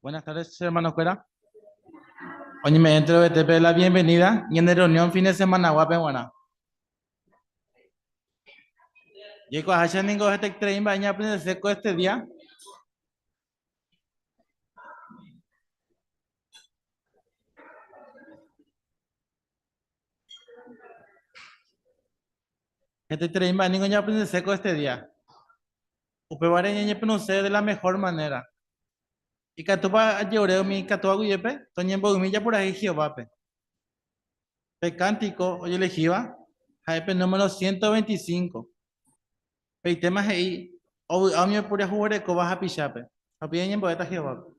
Buenas tardes, hermano-kuéra. Oñeme'ẽ enterovetépe la bienvenida ñane reunión fin de semana-guápe g̃uarã. Jaikuaaháicha ningo hetaiterei mba'e ñaaprendese ko este día. Hetaiterei mba'e ningo ñaaprendese ko este día. Upévare ñañepyrũse de la mejor manera. Ikatúpa ajeure umi ikatúva guivépe toñemboymi japurahéi Jehovápe? Pe kántiko ojelehíva ha'e pe número 125. Pe itéma he'i, Ovy'a umi oporiahuverekóva hapichápe. Ha upéi añembo'éta Jehovápe.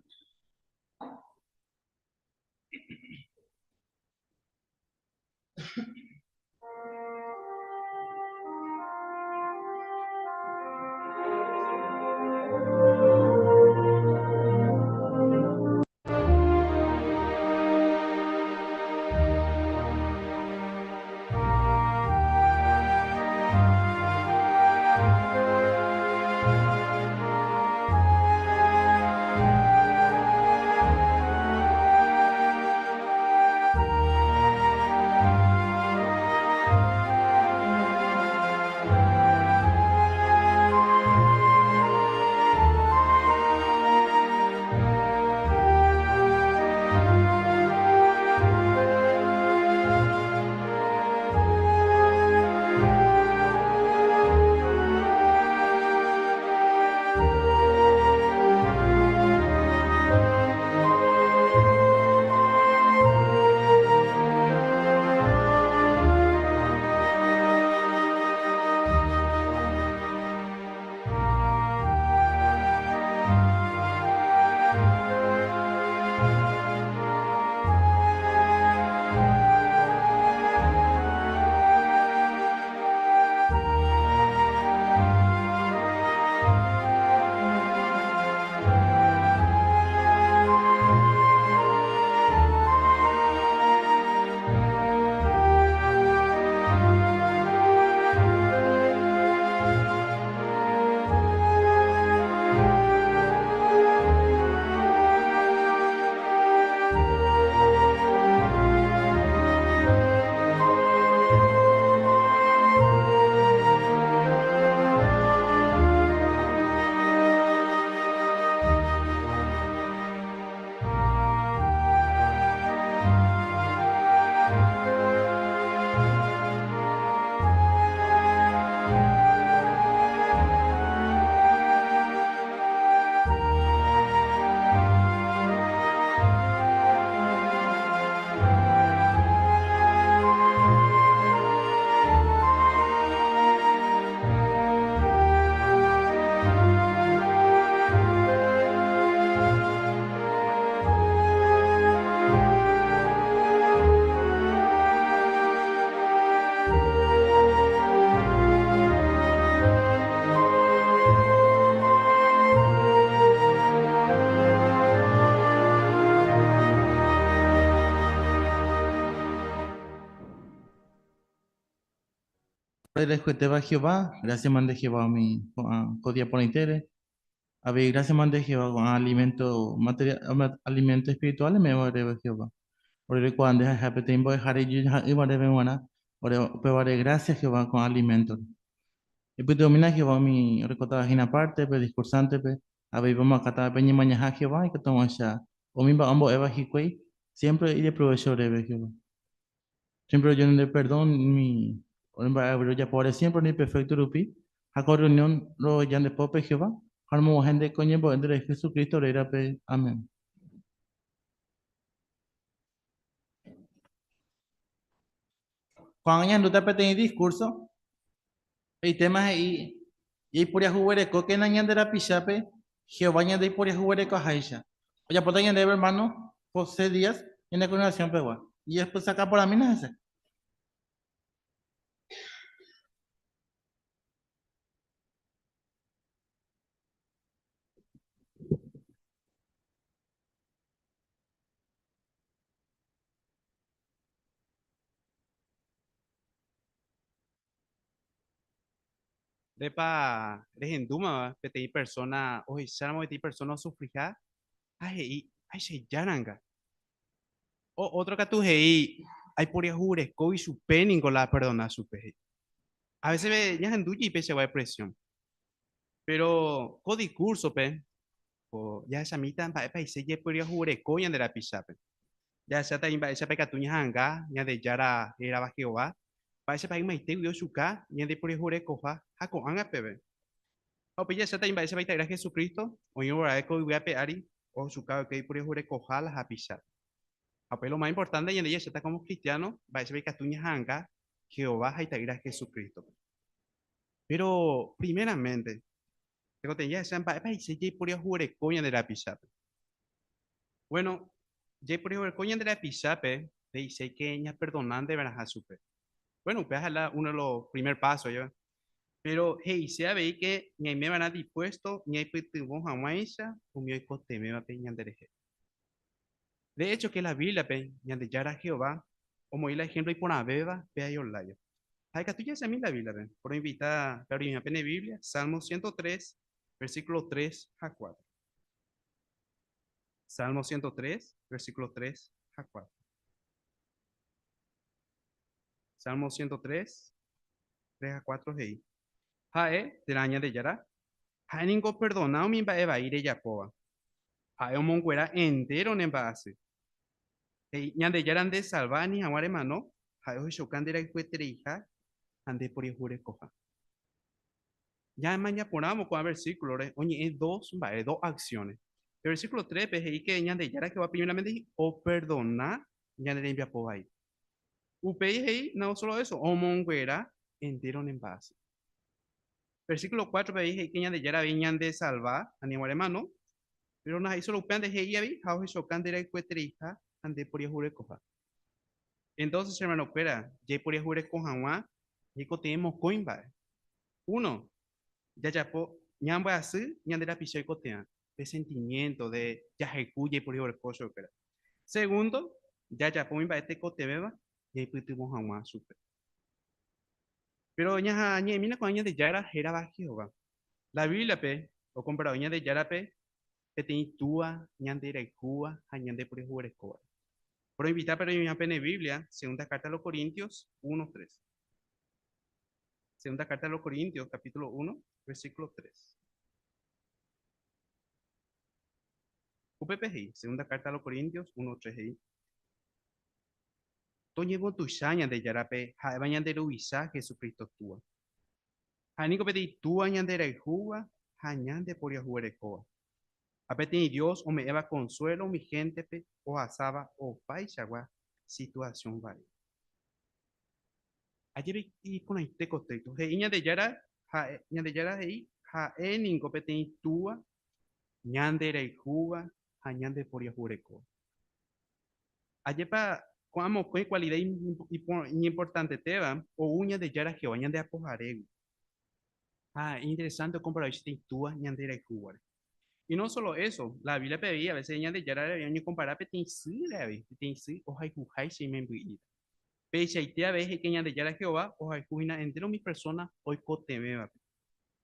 Rehayhuetéva Jehová, gracias mante Jehová umi ko'ã ko día porãitére. Avei gracias mante Jehová ko'ã alimento material, alimento espiritual eme'ẽva oréve Jehová. Ore roikuaa nde ha'eha peteĩ mbo'ehára ijojaha'ỹva oréve g̃uarã, ore upévare gracias Jehová ko'ã alimento-re. Epytyvõmína Jehová umi orekótava hína parte pe discursante-pe, avei pemoakãtava pe ñemañaha Jehová ikatu hag̃uáicha umi mba'e ombo'éva hikuái siempre ideprovecho oréve Jehová. Siempre rojerure nde perdón umi ore mba'e rojapóvare siempre ore imperfecto rupi, ha ko reunión roheja nde pópe Jehová, ha romoguahẽ nde ko ñembo'e nde rehe Jesucristo rérape. Amén. Ko'ág̃a ñahendúta peteĩ discurso, pe itéma he'i, Jaiporiahuverekókena ñande rapichápe Jehová ñande iporiahuverekoháicha. Ojapóta ñandéve hermano José Díaz ñane congregación pegua. Ijepysaka porãmína hese. Ndépa rehendúmava peteĩ persóna ohecháramo peteĩ persóna osufriha? Ha he'i, Aichejáranga. O ótro katu he'i, Aiporiahuverekógui chupe ningo la aperdona chupe, he'i. A veces ñahendu jepi peichagua expresión. Pero ko discurso-pe, ko jahechamíta mba'épa he'ise jeporiahuvereko ñande rapichápe. Jahecháta mba'éichapa ikatu ñaha'anga Ñandejára hérava Jehová, mba'éichapa ymaite guive ochuka ñande poriahuverekoha ha ko'ág̃a peve. Ha upéi jahecháta mba'éichapa Ita'ýra Jesucristo oĩrõ ra'e ko yvy ape ári ochuka va'ekue iporiahuverekoha la hapichápe. Ha upéi lo más importante ñande jahecháta como cristiano mba'éichapa ikatu ñaha'anga Jehová ha Ita'ýra Jesucrístope. Péro primeramente, tekotevẽ jahecha mba'épa he'ise jaiporiahuvereko ñande rapichápe. Bueno, jaiporiahuvereko ñande rapichápe he'ise ke ñaperdonánte va'erãha chupe. Bueno, upéva ha'e uno de los primer pasos, jeva. Péro he'ise avei ke ñaime va'erã dispuesto ñaipytyvõ hag̃uáicha umi oikotevẽvape ñanderehe. De hecho ke la Bíbliape Ñandejára Jehová omoĩ la ehémplo iporãvéva pe aiolayo. Ha ikatu jahechami la Bíbliape, poroinvita peabrimiha pene Biblia, Salmo 103, versículo 3 ha 4. Salmo 103, versículo 3 ha 4. Salmo 103, 3 ha 4 he'i. Ha'e, térã Ñandejára, ha'e ningo operdona umi mba'e vai rejapóva. Ha'e omonguera entéro ne mba'asy. He'i, Ñandejára ndesalva ani hag̃ua remano, ha'e ohechauka nderayhuetereiha ha ndeporiahurekoha. Ñamaña porãvo ko'ã versíkulore oñe'ẽ dos mba'e, dos acciones. Pe versíkulo 3-pe he'i ke Ñandejára Jehová primeramente he'i operdona ñane rembiapo vai. Upéi he'i, no solo eso, omonguera entéro ne mba'asy. Versíkulo 4-pe avei he'i ke Ñandejára avei ñandesalva ani hag̃ua remano, péro ndaha'éi solo upévante he'i avei ha ohechauka nderayhuetereiha ha ndeporiahurekoha. Entonces, che hermanokuéra, jaiporiahureko hag̃ua ñaikotevẽ mokõi mba'e. Uno, jajapo ñambyasy ñande rapicha oikotevã, pe sentimiento de jahayhu jaiporiahureko chupekuéra. Segundo, jajapo umi mba'e tekotevẽva ñaipytyvõ hag̃ua chupe. Péro ñañe'ẽmína ko'ã Ñandejára hérava Jehová. La Bíbliape okomparave Ñandejárape peteĩ Túa ñanderayhúva ha ñandeporiahuverekóvare. Poroinvita peroñoña pene Biblia, Segunda carta a los Corintios 1, 3. Segunda carta a los Corintios, capítulo 1, versículo 3. Upépe he'i, Segunda carta a los Corintios 1, 3 he'i. Toñembotuicha Ñandejárape ha'éva ñande Ruvicha Jesucristo Túa. Ha'e niko peteĩ Túa ñanderayhúva ha ñandeporiahuverekóva. Ha peteĩ Dios ome'ẽva konsuélo umi héntepe ohasáva opaichagua situasión vai. Ajeve iporãite ko téxto. He'i Ñandejára, ha'e, Ñandejára he'i, ha'e niko peteĩ Túa ñanderayhúva ha ñandeporiahuverekóva. Ajépa ko'ã mokõi kualida iñimportantetéva ou Ñandejára Jehová ñande Apoharégui. Ha iñinteresánte okomparave peteĩ túa ñande rayhúvare. Y no solo eso, la Bíbliape avei a veces Ñandejára avei oñekompara peteĩ sýre avei, peteĩ sy ohayhuháicha imemby'íre. Peichaite avei he'ike Ñandejára Jehová ohayhu hína entéro umi persóna oikotevẽvape,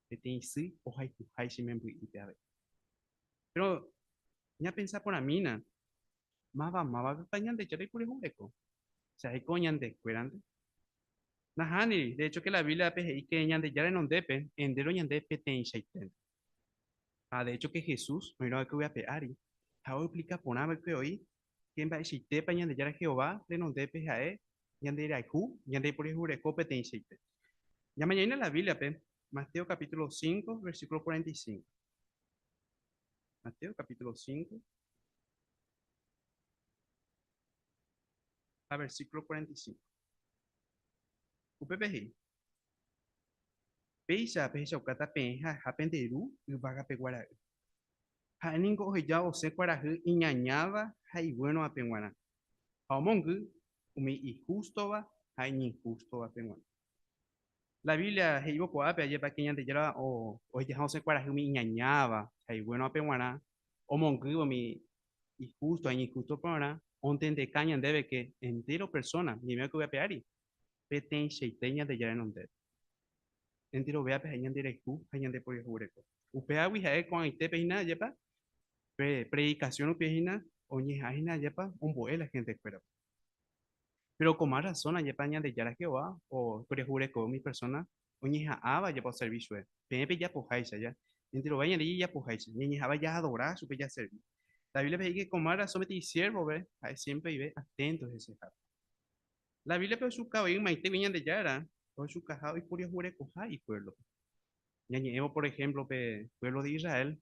peteĩ sy ohayhuháicha imemby'ípe avei. Péro ñapensa porãmína, Máva mávapepa Ñandejára iporiahureko? Che aiko ñandekuérante. Nahániri, de hecho que la Bíbliape he'i ke Ñandejára renondépe entéro ñande peteĩchaiténte. Ha de hecho que Jesús oĩrõ va'ekue yvy ape ári, ha'e oexplika porã va'ekue oĩ ke mba'eichaitépa Ñandejára Jehová renondépe ha'e ñanderayhu, ñande iporiahureko peteĩchaite. Ñamañaína la Bíbliape, Mateo capítulo 5, versículo 45. Mateo capítulo 5, ha versículo 45. Upépe he'i, Péicha pehechaukáta peẽ ha'eha pende Ru yvágapegua ra'y. Ha'e ningo oheja osẽ kuarahy iñañáva ha iguénovape g̃uarã, ha omongy umi ihústova ha iñinhústovape g̃uarã. La Biblia he'ívo ko'ápe ajépa ke Ñandejára ohejaha osẽ kuarahy umi iñañáva ha iguénovape g̃uarã, omongývo umi ihústo ha iñinhústope g̃uarã, ontendeka ñandéve ke entéro persóna ñaime ko yvy ape ári, peteĩchaite Ñandejára renondépe. Enterovéape ha'e ñanderayhu ha ñandeporiahureko. Upévagui ha'e ko'ag̃aitépe hína ajépa? Pe predicación rupi hína oñeha'ã hína ajépa ombo'e la gente-kuérape. Pero con más razón ajépa Ñandejára Jehová oiporiahuvereko umi persona oñeha'ãva ajépa oservi chupe. Peẽ pejapoháicha ja. Enterove ñande jajapoháicha, ñañeha'ãva jaadora chupe jaservi. La Biblia-pe he'i que con más razón peteĩ siervo-pe ha'e siempre oive atento hesehápe. La Biblia-pe ochuka voi ymaitégui Ñandejára ochukaha oiporiahuverekoha ipueblo-pe. Ñañe'ẽvo por ejemplo pe pueblo de Israel,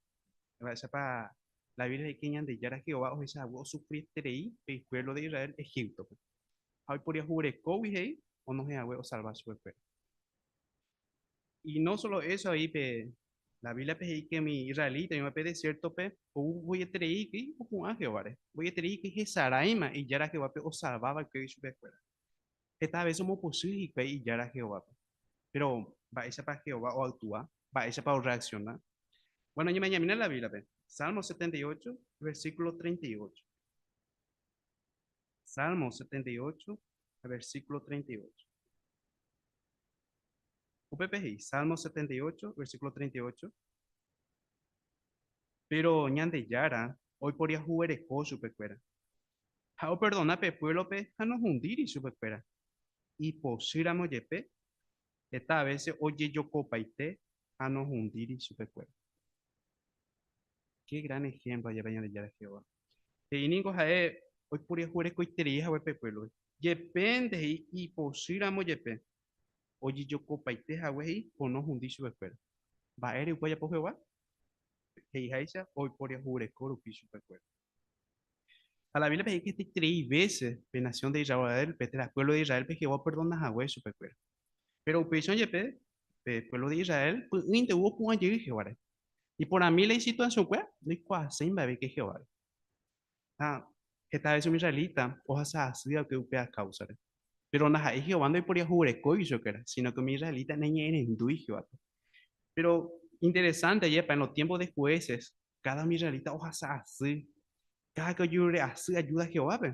mba'éichapa la Biblia he'i ke Ñandejára Jehová ohecha hague osufrieterei pe ipueblo de Israel Egíptope. Ha oiporiahuverekógui he'i onohẽ hague osalva chupekuéra. Y no solo eso avei pe la Biblia-pe he'i ke umi israelita oĩva pe desiértope ou voietereígui opu'ã Jehováre. Voietereígui hesaráima Ijára Jehovápe osalva va'ekue chupekuéra. Heta vése omopochy hikuái Ijára Jehovápe. Péro, mba'éichapa Jehová oaktua? Mba'éichapa orreaksiona? Bueno, ñamañamína la Bíbliape. Salmo 78, versíkulo 38. Salmo 78, versíkulo 38. Upépe he'i, Salmo 78, versíkulo 38. Péro Ñandejára oiporiahuvereko chupekuéra. Ha operdona pe puévlope ha nohundíri chupekuéra. Ipochýramo jepe, heta vése ojejokopaite ha nohundíri chupekuéra. Ke gran ehémplo ajépa Ñandejára Jehová! He'i ningo ha'e oiporiahuverekoiterei hague pe puévlope. Jepénte he'i ipochýramo jepe, ojejokopaite hague he'i ponohundi chupekuéra. Mba'ére upe ojapo Jehová? He'iháicha oiporiahureko rupi chupekuéra. Ha la Biblia-pe he'i hetaiterei vése pe nasión de Israel-pe térã puévlo de Israel-pe Jehová operdona hague chupekuéra. Péro upéicharõ jepe, pe puévlo de Israel py'ỹinte ou opu'ã jey Jehováre. Iporãmi la isituasiõkuéra ndoikuaaséi mba'evéke Jehováre. Ha heta vése umi israelita ohasa asy va'ekue upéva káusare. Péro ndaha'éi Jehová ndoiporiahuverekói chupekuéra, síno ke umi israelita naiñe'ẽrendúi Jehovápe. Péro interesánte ajépa, en los tiempos de jueces, káda umi israelita ohasa asy, káda ke ojerure asy ajúda Jehovápe,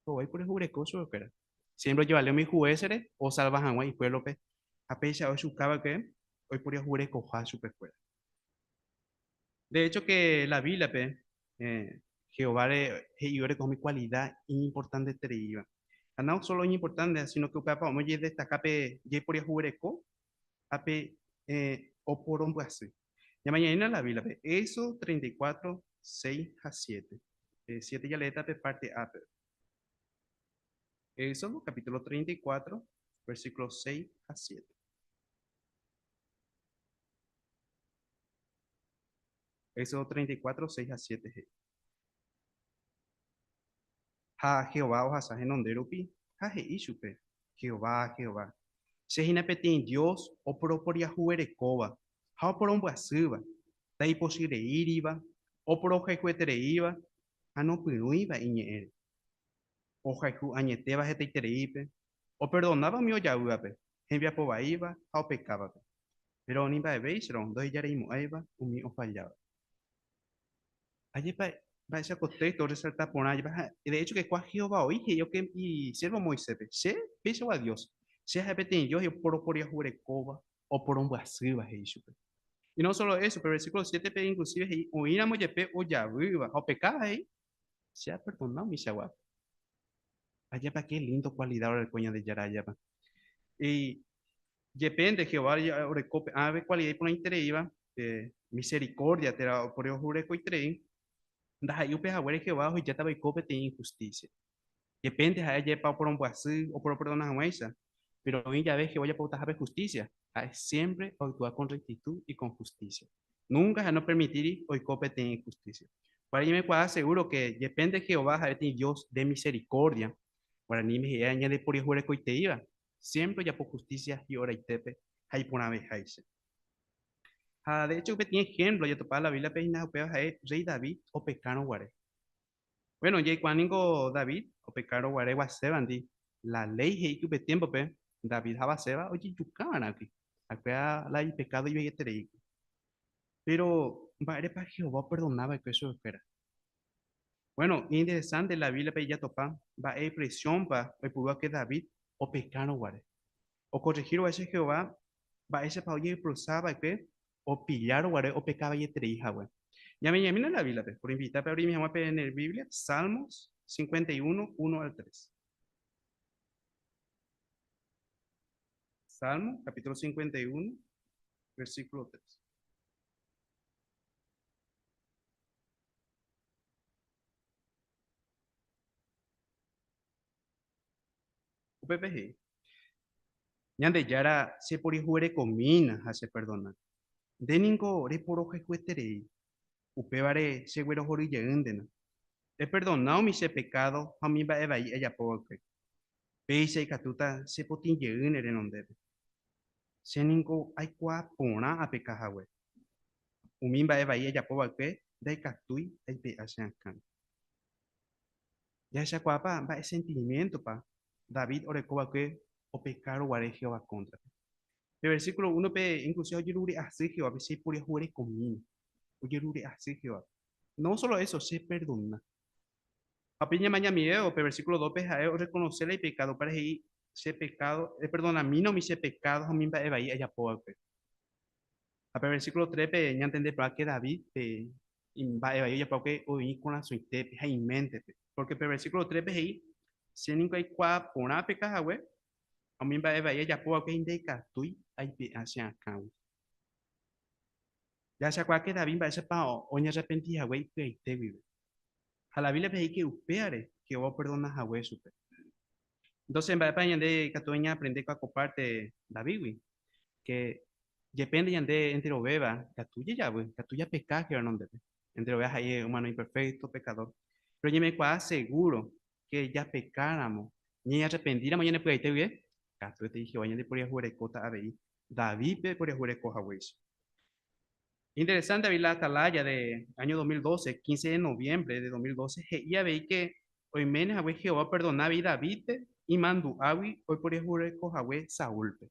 Jehová oiporiahureko chupekuéra. Siémpre ojevale umi juésere osalva hag̃ua ipuévlope, ha péicha ohechuka va'ekue oiporiahurekoha chupekuéra. De hecho ke la Bíbliape Jehováre he'i oreko umi kualida iñimportantetereíva. Ha no sólo iñimportánte, síno ke upéva ojedestaka pe jeiporiahuvereko ha pe oporombyasy. Ñamañaína la Bíbliape, Éxodo 34, 6 ha 7. 7 jaleéta pe párte A-pe. Éxodo capítulo 34, versículo 6 ha 7. Éxodo 34, 6 ha 7 he'i. Ha Jehová ohasa henonde rupi ha he'i chupe, Jehová, Jehová, che hína peteĩ Dios oporoporiahuverekóva ha oporombyasýva, ndaipochyreíriva, oporohayhuetereíva ha nopyrũiva iñe'ẽre. Ohayhu añetéva hetaitereípe, operdonáva umi ojavývape, hembiapo vaíva ha opekávape. Péro ni mba'evéicharõ ndohejareimo'ãiva umi ofalláva. Ajépa mba'éicha ko téxto orresalta porã ajépa ha de hecho que kua Jehová oĩ he'i oke isiervo Moiséspe, Che péichagua Dios, che ha'e peteĩ Dios oporoporiahuverekóva, oporombyasýva, he'i chupe. Y no solo eso, pe versículo 7-pe inclusive he'i oĩramo jepe ojavýva ha opekáva he'i, Che aperdona umichaguápe. Ajépa qué lindo cualidad oreko Ñandejára ajépa. Y jepénte Jehová oreko pe ãve cualidad iporãitereíva, pe misericordia térã oporiahuverekoiterei, ndaha'éi upe haguére Jehová ohejátava oiko peteĩ injusticia. Jepénte ha'e jepa oporombyasy oporoperdona hag̃uáicha, péro oĩ jave Jehová ojapotahápe hustísia, ha'e siémpre oaktua kon rektitu y kon hustísia. Núnka ha'e nopermitíri oiko peteĩ inhustísia. Upévare ñaimekuaa segúro ke jepénte Jehová ha'e peteĩ Dios de miserikórdia, guaraníme he'íva ñandeporiahuverekoiteíva, siémpre ojapo hustísia hi'oraitépe ha iporãveháicha. Ha de écho peteĩ ehémplo jatopa la Bíbliape hína upéva ha'e rréi David opekárõ guare. Bueno, jaikuaa ningo David opekárõ guare Batsébandi, la léi he'i upe tiémpope David ha Batseba ojejuka va'erãkuri, ha'ekuéra la ipekádo ivaietereíkuri. Péro, mba'érepa Jehová operdona va'ekue chupekuéra? Bueno, iñinteresánte la Bíbliape jatopa mba'e expresiónpa oipuru va'ekue David opekárõ guare. Okorrehírõ va'ekue Jehová mba'éichapa ojeexpulsa va'ekue opillárõ guare opeka vaieterei hague. Ñameñemína la Biblia-pe, poroinvita peabrimi hag̃ua pene Biblia, Salmos 51, 1 al 3. Salmo, capítulo 51, versículo 3. Upépe he'i, Ñandejára cheporiahuverekomína ha cheperdona. Nde ningo reporohayhueterei, upévare cheguerohoryjeýntena. Eperdona umi che pekádo ha umi mba'e vai ajapo va'ekue. Péicha ikatúta chepotĩ jey ne renondépe. Che ningo aikuaa porã apeka hague. Umi mba'e vai ajapo va'ekue ndaikatúi aipe'a che akãme. Jahechakuaápa mba'e sentimiéntopa David oreko va'ekue opekárõ guare Jehová kóntrape? Pe versíkulo únope inklusive ojerure asy Jehovápe, Che iporiahuverekomína. Ojerure asy Jehovápe. No solo eso, che perdona. Ha pe ñamañamivévo pe versíkulo dópe ha'e orrekonose la ipekádo, upévare he'i, Che pekádo, eperdonamína umi che pekádo ha umi mba'e vai ajapo va'ekue. Ha pe versíkulo trépe ñantende porã ke David pe mba'e vai ojapo va'ekue oĩ ikorasõitépe ha iméntepe. Pórke pe versíkulo trépe he'i, Che niko aikuaa porã apeka hague, ha umi mba'e vai ajapo va'ekue ndaikatúi aipe'a che akãgui. Jahechakuaáke David mba'éichapa oñarrepenti hague ipy'aite guive. Ha la Bíbliape he'i ke upévare Jehová operdona hague chupe. Entonces, mba'épa ñande ikatu ñaaprende ko párte Davídgui? Ke jepénte ñande enterovéva ikatu jejavy, ikatu japeka Jehová renondépe. Enterovéva ha'e humano imperfecto, pecador. Pero ñaimekuaa seguro ke japekáramo, ñañarrepentíramo ñane py'aite guive, katuete Jehová ñandeporiahuverekóta avei Davídpe poriahureko haguéicha. Interesante avei la Atalaya de año 2012, 15 de noviembre de 2012, he'i avei ke oiméne hague Jehová operdona avei Davídpe imandu'águi oiporiahureko hague Saúlpe.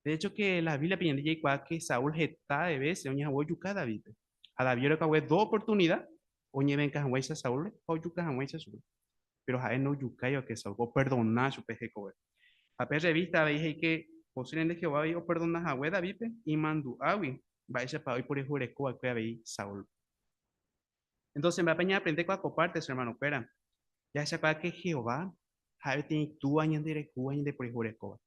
De hecho ke la Bíbliape ñande jaikuaa ke Saúl heta de vése oñehague ojuka Davídpe. Ha David oreko hague dos oportunida oñevenka hag̃uáicha Saúlre ha ojuka hag̃uáicha chupe. Péro ha'e ndojukái va'ekue Saúlpe, operdona chupe hekove. Ha pe rrevísta avei he'i ke posívlemente Jehová avei operdona hague Davídpe imandu'águi mba'éichapa oiporiahureko va'ekue avei Saúlpe. Entónse, mba'épa ñaaprende ko'ã ko párte, che ermanokuéra? Jahechakuaa ke Jehová ha'e peteĩ Túa ñanderayhúva ñandeporiahurekóva.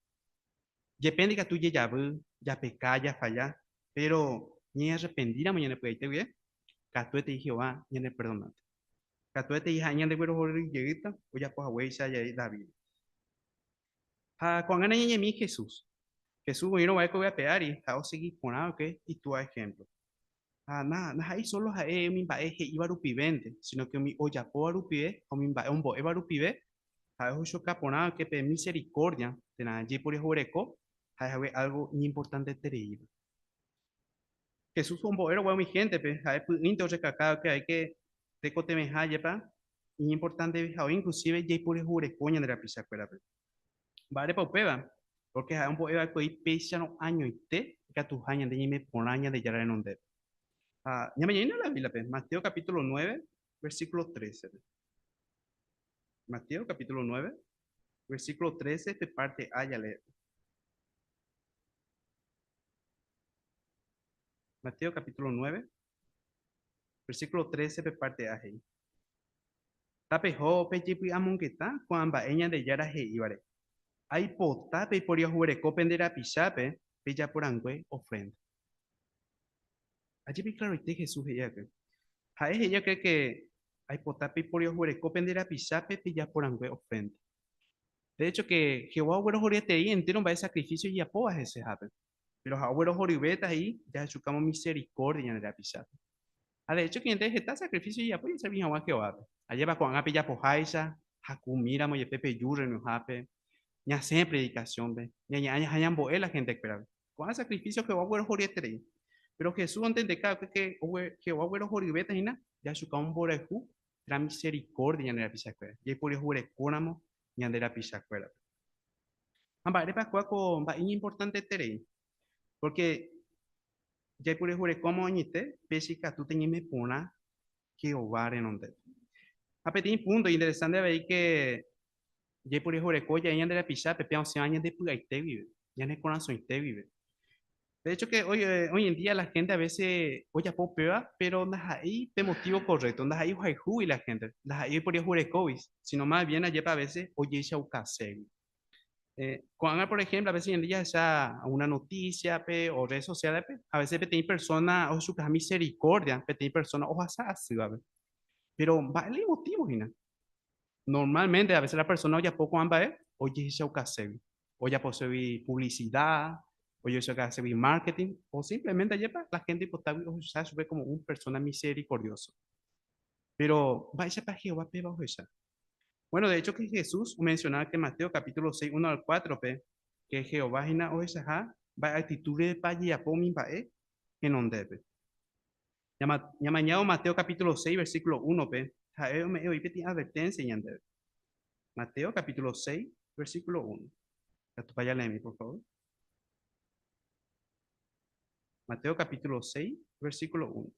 Jepe ndikatu jejavy, japeka, jafalla, péro ñañarrepentíramo ñande py'aite guive, katuetei Jehová ñaneperdonáta. Katuetei ha'e ñandeguerohory jeýta ojapo haguéicha jave David. Ha ko'ág̃a nañañemi Jesús. Jesús oĩrõ va'ekue ape ári ha osegi porã va'ekue Itúa ehémplo. Ha ndaha'éi sólo ha'e umi mba'e he'íva rupivénte, síno ke umi ojapóva rupive ha umi mba'e ombo'éva rupive, ha'e ohechuka porã va'ekue pe miserikórdia térã jeiporiahuvereko ha'e hague álgo iñimportantetereíva. Jesús ombo'érõ guare umi héntepe, ha'e py'ỹinte orrekaka va'ekue ha'e ke tekotevẽha jepa iñimportanteveha oĩ inklusive jaiporiahureko ñande rapichakuérape. Mba'érepa upéva? Pórke ha'e ombo'e va'ekue oĩ péicharõ añoite ikatuha ñande ñaime porã Ñandejára renondépe. Ha ñameñeína la Bíbliape, Mateo capítulo 9, versículo 13-pe. Mateo capítulo 9, versículo 13, pe párte A jaleéta. Mateo capítulo 9, versículo 13 pe párte A he'i. Tapeho pejepy'amongeta ko'ã mba'e Ñandejára he'ívare. Aipota peiporiahuvereko pende rapichápe pejapo rangue ofrenda. Ajépa iklaroite Jesús he'i va'ekue. Ha'e he'i va'ekue ke aipota peiporiahuvereko pende rapichápe pejapo rangue ofrenda. De hecho ke Jehová oguerohoryeterei entéro mba'e sakrifísio ijapóva hesehápe. Péro ha'e oguerohoryvéta he'i jahechukámo misericordia ñande rapichápe. Ha de hecho ke ñande heta sakrifísio ijapo jaservi hag̃ua Jehovápe. Ajépa ko'ág̃a pejapoháicha hakumíramo jepe peju rreunionhápe, ñasẽ predikasiónpe, ñañe'ã ha ñambo'e la hentekuérape. Ko'ã sakrifísio Jehová oguerohoryeterei. Péro Jesús ontendeka va'ekue ke Jehová oguerohoryvéta hína jahechukámo mborayhu térã misericordia ñande rapichakuéra, jaiporiahuverekóramo ñande rapichakuérape. Ha mba'érepa kóva ko mba'e iñimportanteterei? Pórke jaiporiahuverekómo añete, péicha ikatúta ñaime porã Jehová renondépe. Ha peteĩ púnto iñinteresánte avei ke jaiporiahureko jave ñande rapichápe, pe osẽva ñande py'aite guive, ñane korasõite guive. De hecho que hoy en día la gente a veces ojapo upéva, pero ndaha'éi pe motivo correcto, ndaha'éi ohayhúgui la gente, ndaha'éi oiporiahurekógui, sino más bien ajépa a veces ojechaukaségui. Ko'ág̃a, por ejemplo, a veces ñande jahecha una noticia-pe o redes sociales-pe, a veces peteĩ persona ohechukaha misericordia peteĩ persona ohasa asývape. Pero mba'e la imotivo hína? Normalmente a veces la persona ojapo ko'ã mba'e ojehechaukaségui. Ojaposégui publicidad, ojehechaukaségui marketing, o simplemente ajépa la gente oipotágui ohecha chupe como un persona misericordioso. Pero mba'éichapa Jehová péva ohecha? Bueno, de hecho que Jesús omencionaba que Mateo capítulo 6, 1 al 4-pe, que Jehová hína ohechaha mba'e actitud-repa jajapo umi mba'e henondépe. Ñamañávo Mateo capítulo 6, versículo 1-pe, ha'e ome'ẽ voi peteĩ advertencia ñandéve. Mateo capítulo 6, versículo 1. Ikatúpa jaleemi, por favor. Mateo capítulo 6, versículo 1.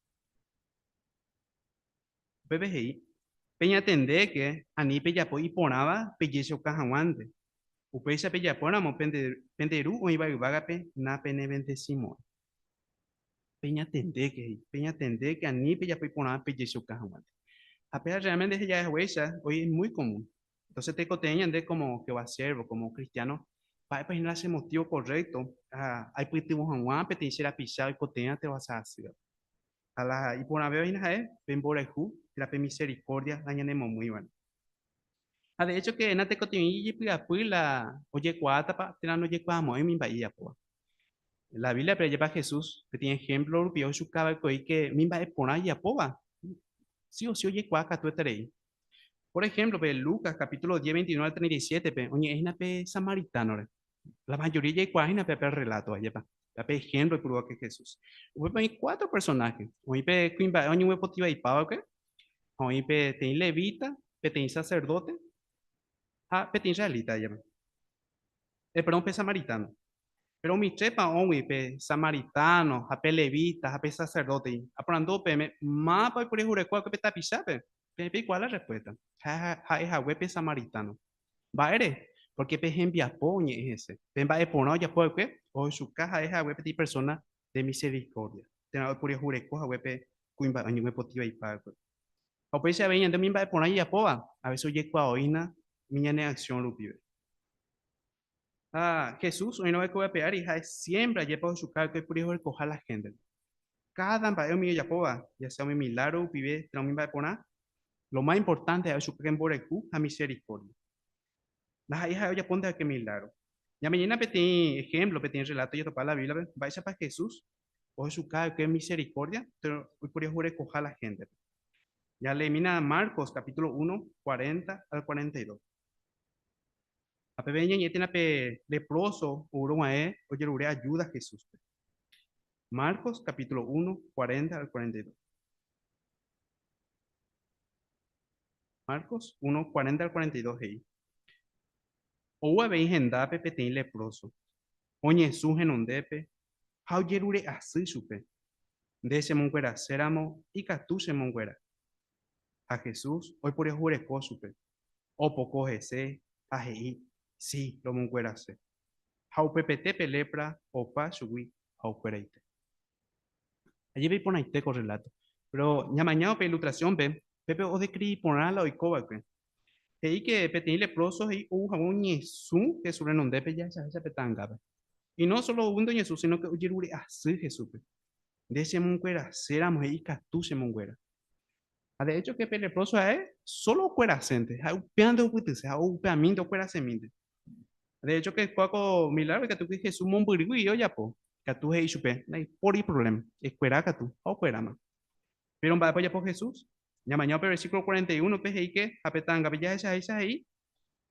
Upépe he'i, Peñatendéke, ani pejapo iporãva pejechauka hag̃uánte. Upéicha pejapóramo pende Ru oĩva yvágape napenevendesimo'ãi. Peñatendéke, he'i, peñatendéke, ani pejapo iporãva pejechauka hag̃uánte. Ha péva realmente ja'e haguéicha, hoy es muy común. Entonces tekotevẽ ñande como Jehová siervo, como cristiano, mba'épa hína la che motivo correcto aipytyvõ hag̃ua peteĩ che rapicha oikotevẽva térã ohasa asýva. Ha la iporãvéva hína ha'e pe mborayhu térã pe misericordia la ñanemomýivare. Ha de hecho que natekotevẽi jejepy'apy la ojekuaátapa térã ndojekuaamo'ãi umi mba'e ijapóva. La Biblia-pe ajépa Jesús peteĩ ejemplo rupi ohechuka va'ekue ke umi mba'e porã ijapóva sí o sí ojekuaa katueterei. Por ejemplo, pe Lucas capítulo 10, 29 al 37-pe oñe'ẽ hína pe samaritano-re. La mayoría jaikuaa hína pe relato, ajépa? Pe ejemplo oipurúva ke Jesús. Upépe oĩ cuatro personaje. Oĩ pe kuimba'e oñembopotivaipáva'ekue, ha oĩ peteĩ levita, peteĩ sacerdote ha peteĩ israelita, ajépa? Perdón, pe samaritano. Pero umi tres pa'õgui, pe samaritano ha pe levita ha pe sacerdote, aporandu peẽme, mávapa oiporiahurekóva'ekue pe tapichápe? Peẽ peikuaa la respuesta. Ha ha'e hague pe samaritano. Mba'ére? Porque pe hembiapo oñe'ẽ hese. Pe mba'e porã ojapo va'ekue ohechuka ha'e hague peteĩ persona de misericordia, térã oiporiahureko hague pe kuimba'e oñembyepoti vaipa va'ekue. Ha upéicha avei ñande umi mba'e porã jajapóva, a veces ojekuaaoína umi ñane acción rupive. Ha Jesús oĩrõ va'ekue ape ári, ha'e siempre ajépa ohechuka va'ekue oiporiahurekoha la héntepe. Káda mba'e umi ojapóva, ya sea umi milágro rupive térã umi mba'e porã, lo más importante ha'e ohechuka mborayhu ha misericordia. Ndaha'éi ha'e ojapónte va'ekue milágro. Ñame'ẽna peteĩ ejemplo, peteĩ relato jatopa la Bíbliape, mba'éichapa Jesús ohechuka va'ekue misericordia térã oiporiahurekoha la héntepe. Jaleemína Marcos capítulo 1, 40 al 42. Ha peve ñañe'ẽtena pe leproso oúrõ gua'ẽ ojerure ayuda Jesúspe. Marcos capítulo 1, 40 al 42. Marcos 1, 40 al 42 he'i. Ou avei hendápe peteĩ leproso, oñesũ henondépe ha ojerure asy chupe, Nde chemongueraséramo ikatu chemonguera. Ha Jesús oiporiahureko chupe. Opoko hese ha he'i, Si, romonguerase. Ha upepete pe lépra opa chugui ha okueraite. Ajépa iporãite ko rreláto. Péro ñamañávo pe ilustrasiónpe, pépe odescrivi porã la oiko va'ekue. He'i ke peteĩ lepróso he'i ou hag̃ua oñesũ Jesús renondépe jahechaháicha pe ta'angápe. Y no solo oúnte oñesũ, sino ke ojerure asy Jesúspe. Nde chemongueraséramo, he'i ikatu chemonguera. Ha de hecho ke pe leproso ha'e solo okuerasénte, ha'e upévante ohupytyse, ha upeamínte okuerasemínte. De hecho ke kóa ko milagro ikatu kuri Jesús mombyrýgui ojapo, ikatu he'i chupe, ndaipóri problema, ekuera katu, ha okueráma. Péro mba'épa ojapo Jesús? Ñamaña upe versículo 41-pe he'i ke, ha pe ta'angápe jahechaháicha he'i,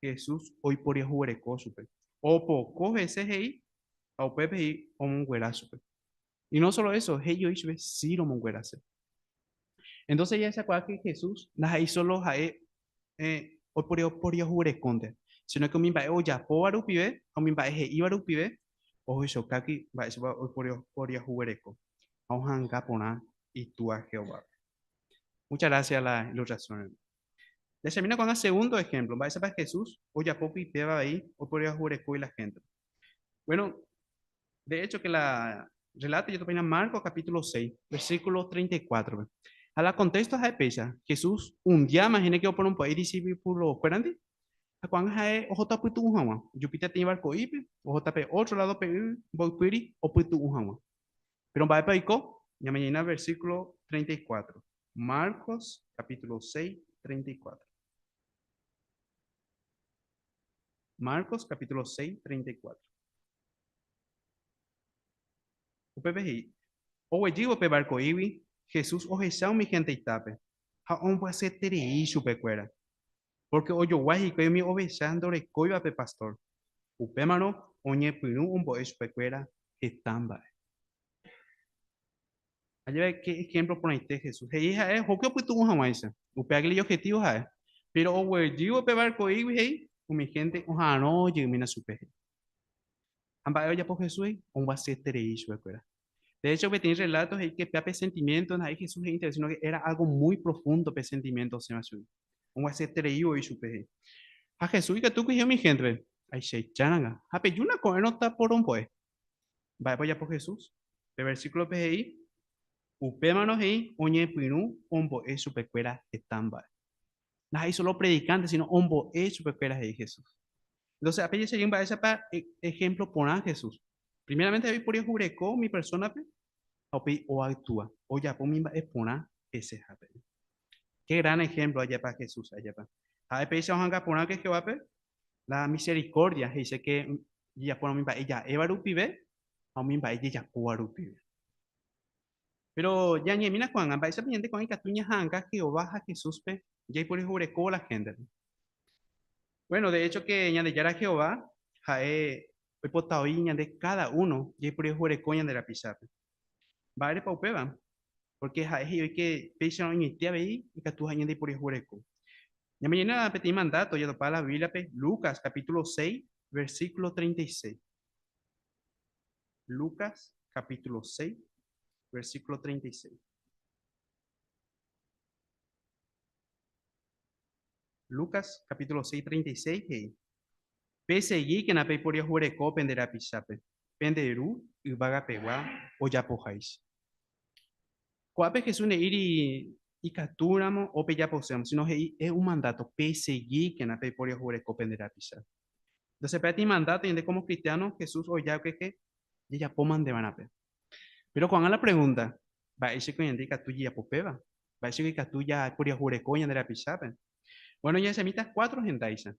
Jesús oiporiahuvereko chupe. Opoko hese he'i, ha upépe he'i omonguera chupe. Y no solo eso, he'i oĩ chupe si romonguerase. Entonces jahechakuaa que Jesús ndaha'éi solo ha'e eh, oiporiahuverekónte, sino que umi mba'e ojapóva rupive ha umi mba'e he'íva rupive ohechaukáki mba'éichapa oiporiahuvereko ha oha'anga porã Itúa Jehovápe. Muchas gracias la ilustración. Jahechamína ko'ág̃a segundo ejemplo, mba'éichapa Jesús ojapo pypéva avei oiporiahuverekói la gente. Bueno, de hecho que la Relato jatopáina Marcos capítulo 6, versículo 34-pe. Ha la contexto ha'e péicha, Jesús un diáma hína ke oporombo'e idisípulokuérandi, ha ko'ág̃a ha'e ohóta opytu'u hag̃ua. Ojupi peteĩ barco'ípe, ohóta pe ótro ládo pe y mboypýri opytu'u hag̃ua. Péro mba'épa oiko? Ñamañaína versículo 34. Marcos capítulo 6, 34. Marcos capítulo 6, 34. Upépe he'i, Oguejývo pe barco'ígui, Jesús ohecha umi henteitápe ha ombyasyeterei chupekuéra, pórke ojogua hikuái umi ovecha ndorekóiva pe pastór. Upémarõ oñepyrũ ombo'e chupekuéra heta mba'e. Ajeve ke ehémplo porãite Jesús he'i ha'e ohóke opytu'u hag̃uáicha. Upéva ijobjetivo ha'e. Péro oguejývo pe barco'ígui he'i umi hénte oha'arõ jeymína chupe he'i. Ha mba'e ojapo Jesús he'i? Ombyasyeterei chupekuéra. De hecho, peteĩ relato he'i ke péa pe sentimiento ndaha'éi Jesús he'ínte sino que era algo muy profundo pe sentimiento osẽva chugui. Ombyasyeterei voi chupe he'i. Ha Jesús ikatúkuri he'i umi héntepe, Aichaicháranga, ha pejúna ko'ẽrõ taporombo'e. Mba'épa ojapo Jesús? Pe versíkulope he'i, Upémarõ he'i oñepyrũ ombo'e chupekuéra heta mba'e. Ndaha'éi sólo opredikánte, síno ombo'e chupekuéra he'i Jesús. Entonces, ape jechajey mba'éichapa ehémplo porã Jesús. Primeramente ha'e oiporiahureko umi persónape ha upéi oaktua, ojapo umi mba'e porã hesehápe. Ke gran ehémplo ajépa Jesús, ajépa. Ha'e péicha ohanga porãke Jehovápe, La misericordia he'ise ke jejapórõ umi mba'e ja'éva rupive ha umi mba'e jejapóva rupive. Péro ñañe'ẽmína ko'ág̃a, mba'éichapa ñande ko'ág̃a ikatu ñaha'anga Jehová ha Jesúspe jaiporiahuverekóvo la héntepe? Bueno, de hecho ke Ñandejára Jehová ha'e oipota oĩ ñande káda uno jaiporiahuvereko ñande rapichápe. Mba'érepa upéva? Pórke ha'e he'i oike péicharõ añoite avei ikatuha ñande iporiahuvereko. Ñamoñe'ẽna peteĩ mandáto jatopa la Bíbliape Lucas capítulo 6, versículo 36. Lucas capítulo 6, versículo 36. Lucas capítulo 6, 36 he'i, Pesegíkena peiporiahuvereko pende rapichápe, pende Ru yvagapegua ojapoháicha. Ko'ápe Jesús nde'íri ikatúramo o pejaposéramo, sino he'i es un mandato, pesegíkena peiporiahuvereko pende rapicha. Entonces peteĩ mandato ñande como cristiano Jesús oja okeje jajapo manteva'erã pe. Pero ko'ág̃a la pregunta, mba'éichako ñande ikatu jajapo péva? Mba'éichako ikatu jaiporiahureko ñande rapichápe? Bueno, jahechamíta cuatro hendáicha.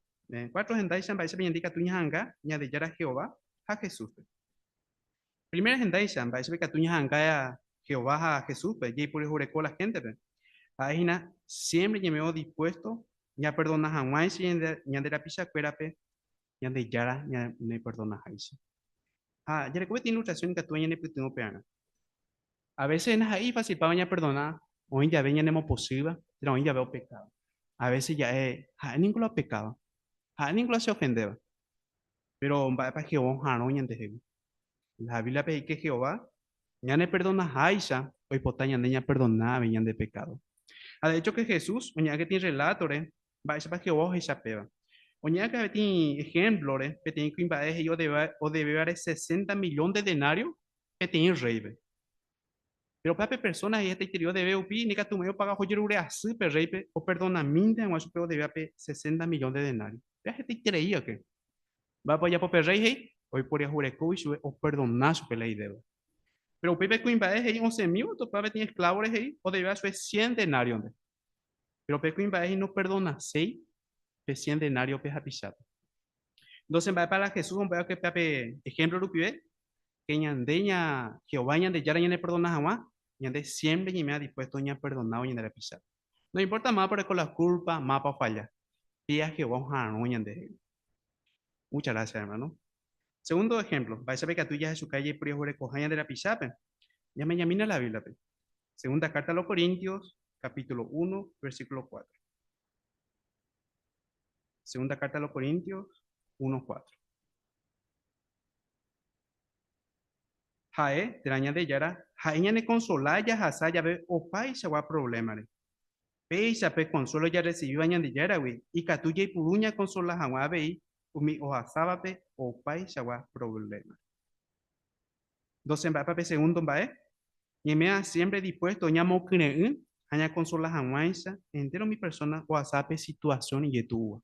Cuatro hendáicha mba'éichapa ñande ikatu ñaha'anga Ñandejára Jehová ha Jesúspe. Primera hendáicha, mba'éichapa ikatu ñaha'anga Jehová ha Jesúspe jaiporiahureko la héntepe? Ha'e hína siémpre ñame'õ dispuésto ñaperdona hag̃uáicha ñande rapichakuérape Ñandejára ñaneperdonaháicha. Ha jareko peteĩ ilustrasión ikatúva ñanepytyvõ pearã. A vése ndaha'éi ifásilpáva ñaperdona oĩ jave ñanemopochýva térã oĩ jave opekáva. A vése ja'e, Ha'e ningo la opekáva. Ha'e ningo la cheofendéva. Péro mba'épa Jehová oha'arõ ñandehegui? La Bíbliape he'i ke Jehová ñaneperdonaháicha oipota ñande ñaperdona avei ñande pekádo. Ha de écho ke Jesús oñe'ẽ peteĩ rrelátore mba'éichapa Jehová ohecha péva. Oñe'ẽ akã peteĩ ehémplore peteĩ kuimba'e he'i odevévare sesenta millón de denário peteĩ rréipe. Péro upéva pe persóna he'i hetaiterei odeve rupi ndaikatumo'ãi opaga ojerure asy pe rréipe operdonamínte hag̃ua chupe odevéva pe sesenta millón de denário. Péva hetaiterei va'ekue. Mba'épa ojapo pe rréi he'i? Oiporiahurekógui chupe operdona chupe la idéuda. Péro upéi pe kuimba'e he'i osẽmívo otopa peteĩ esklávore he'i odevéva chupe cien denárionte. Péro pe kuimba'e he'i noperdonaséi pe cien denário pe hapichápe. Entonces mba'épa la Jesús ombo'e va'ekue péva pe ehémplo rupive? Ke ñande ña Jehová Ñandejára ñaneperdona hag̃ua, ñande siémpre ñaimea dispuésto ñaperdonávo ñande rapichápe. No importa mávapa oreko la kúlpa, mávapa ofalla, péa Jehová oha'arõ ñandehegui. Muchas gracias, hermano. Segundo ejemplo, mba'éichapa ikatu jahechuka jaiporiahurekoha ñande rapichápe? Ñamañamína la Bíbliape. Segunda carta a los Corintios, capítulo 1, versículo 4. Segunda carta a los Corintios 1, 4. Ha'e, térã Ñandejára, ha'e ñanekonsola jahasa jave opaichagua provlémare. Péicha pe konsuélo jarresivíva Ñandejáragui ikatu jaipuru ñakonsola hag̃ua avei umi ohasávape opaichagua provléma. Entonces, mba'épa pe segundo mba'e? Ñaiméva siempre dispuesto ñamokyre'ỹ ha ñakonsola hag̃uáicha entéro umi persóna ohasa pe situasión ijetu'úva.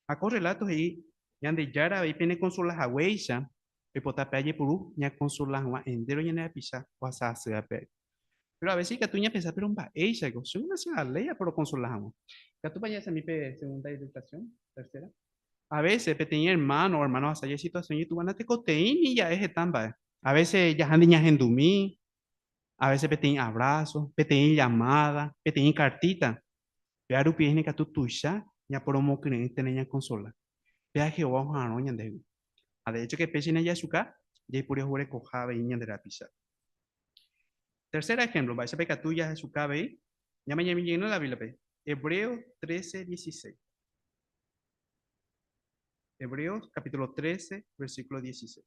Ha ko rreláto he'i, Ñandejára avei penekonsola haguéicha, oipota pe ajepuru ñakonsola hag̃ua entéro ñande rapicha ohasa asýva pe. Péro a vése ikatu ñapensa, péro mba'éichako? Che una che aléi aporokonsola hag̃ua. Ikatúpa jahechami pe segunda ilustrasión, tercera? A vése peteĩ ermáno o ermána ohasa jave situasión ijetu'úva natekotevẽi ja'e heta mba'e. A vése jahánte ñahendumi, a vése peteĩ avráso, peteĩ llamáda, peteĩ kartíta. Péva rupi hína ikatu tuicha ñaporomokyre'ỹ térã ñakonsola. Péva Jehová oha'arõ ñandehegui. Ha de écho ke péicha ñajeachuka, jaiporiahuverekoha avei ñande rapicha. Tercer ejemplo, mba'éichapa ikatu jahechuka avei ñamañami jeýna la Bíbliape, Hebreos 13, 16. Hebreos capítulo 13, versículo 16.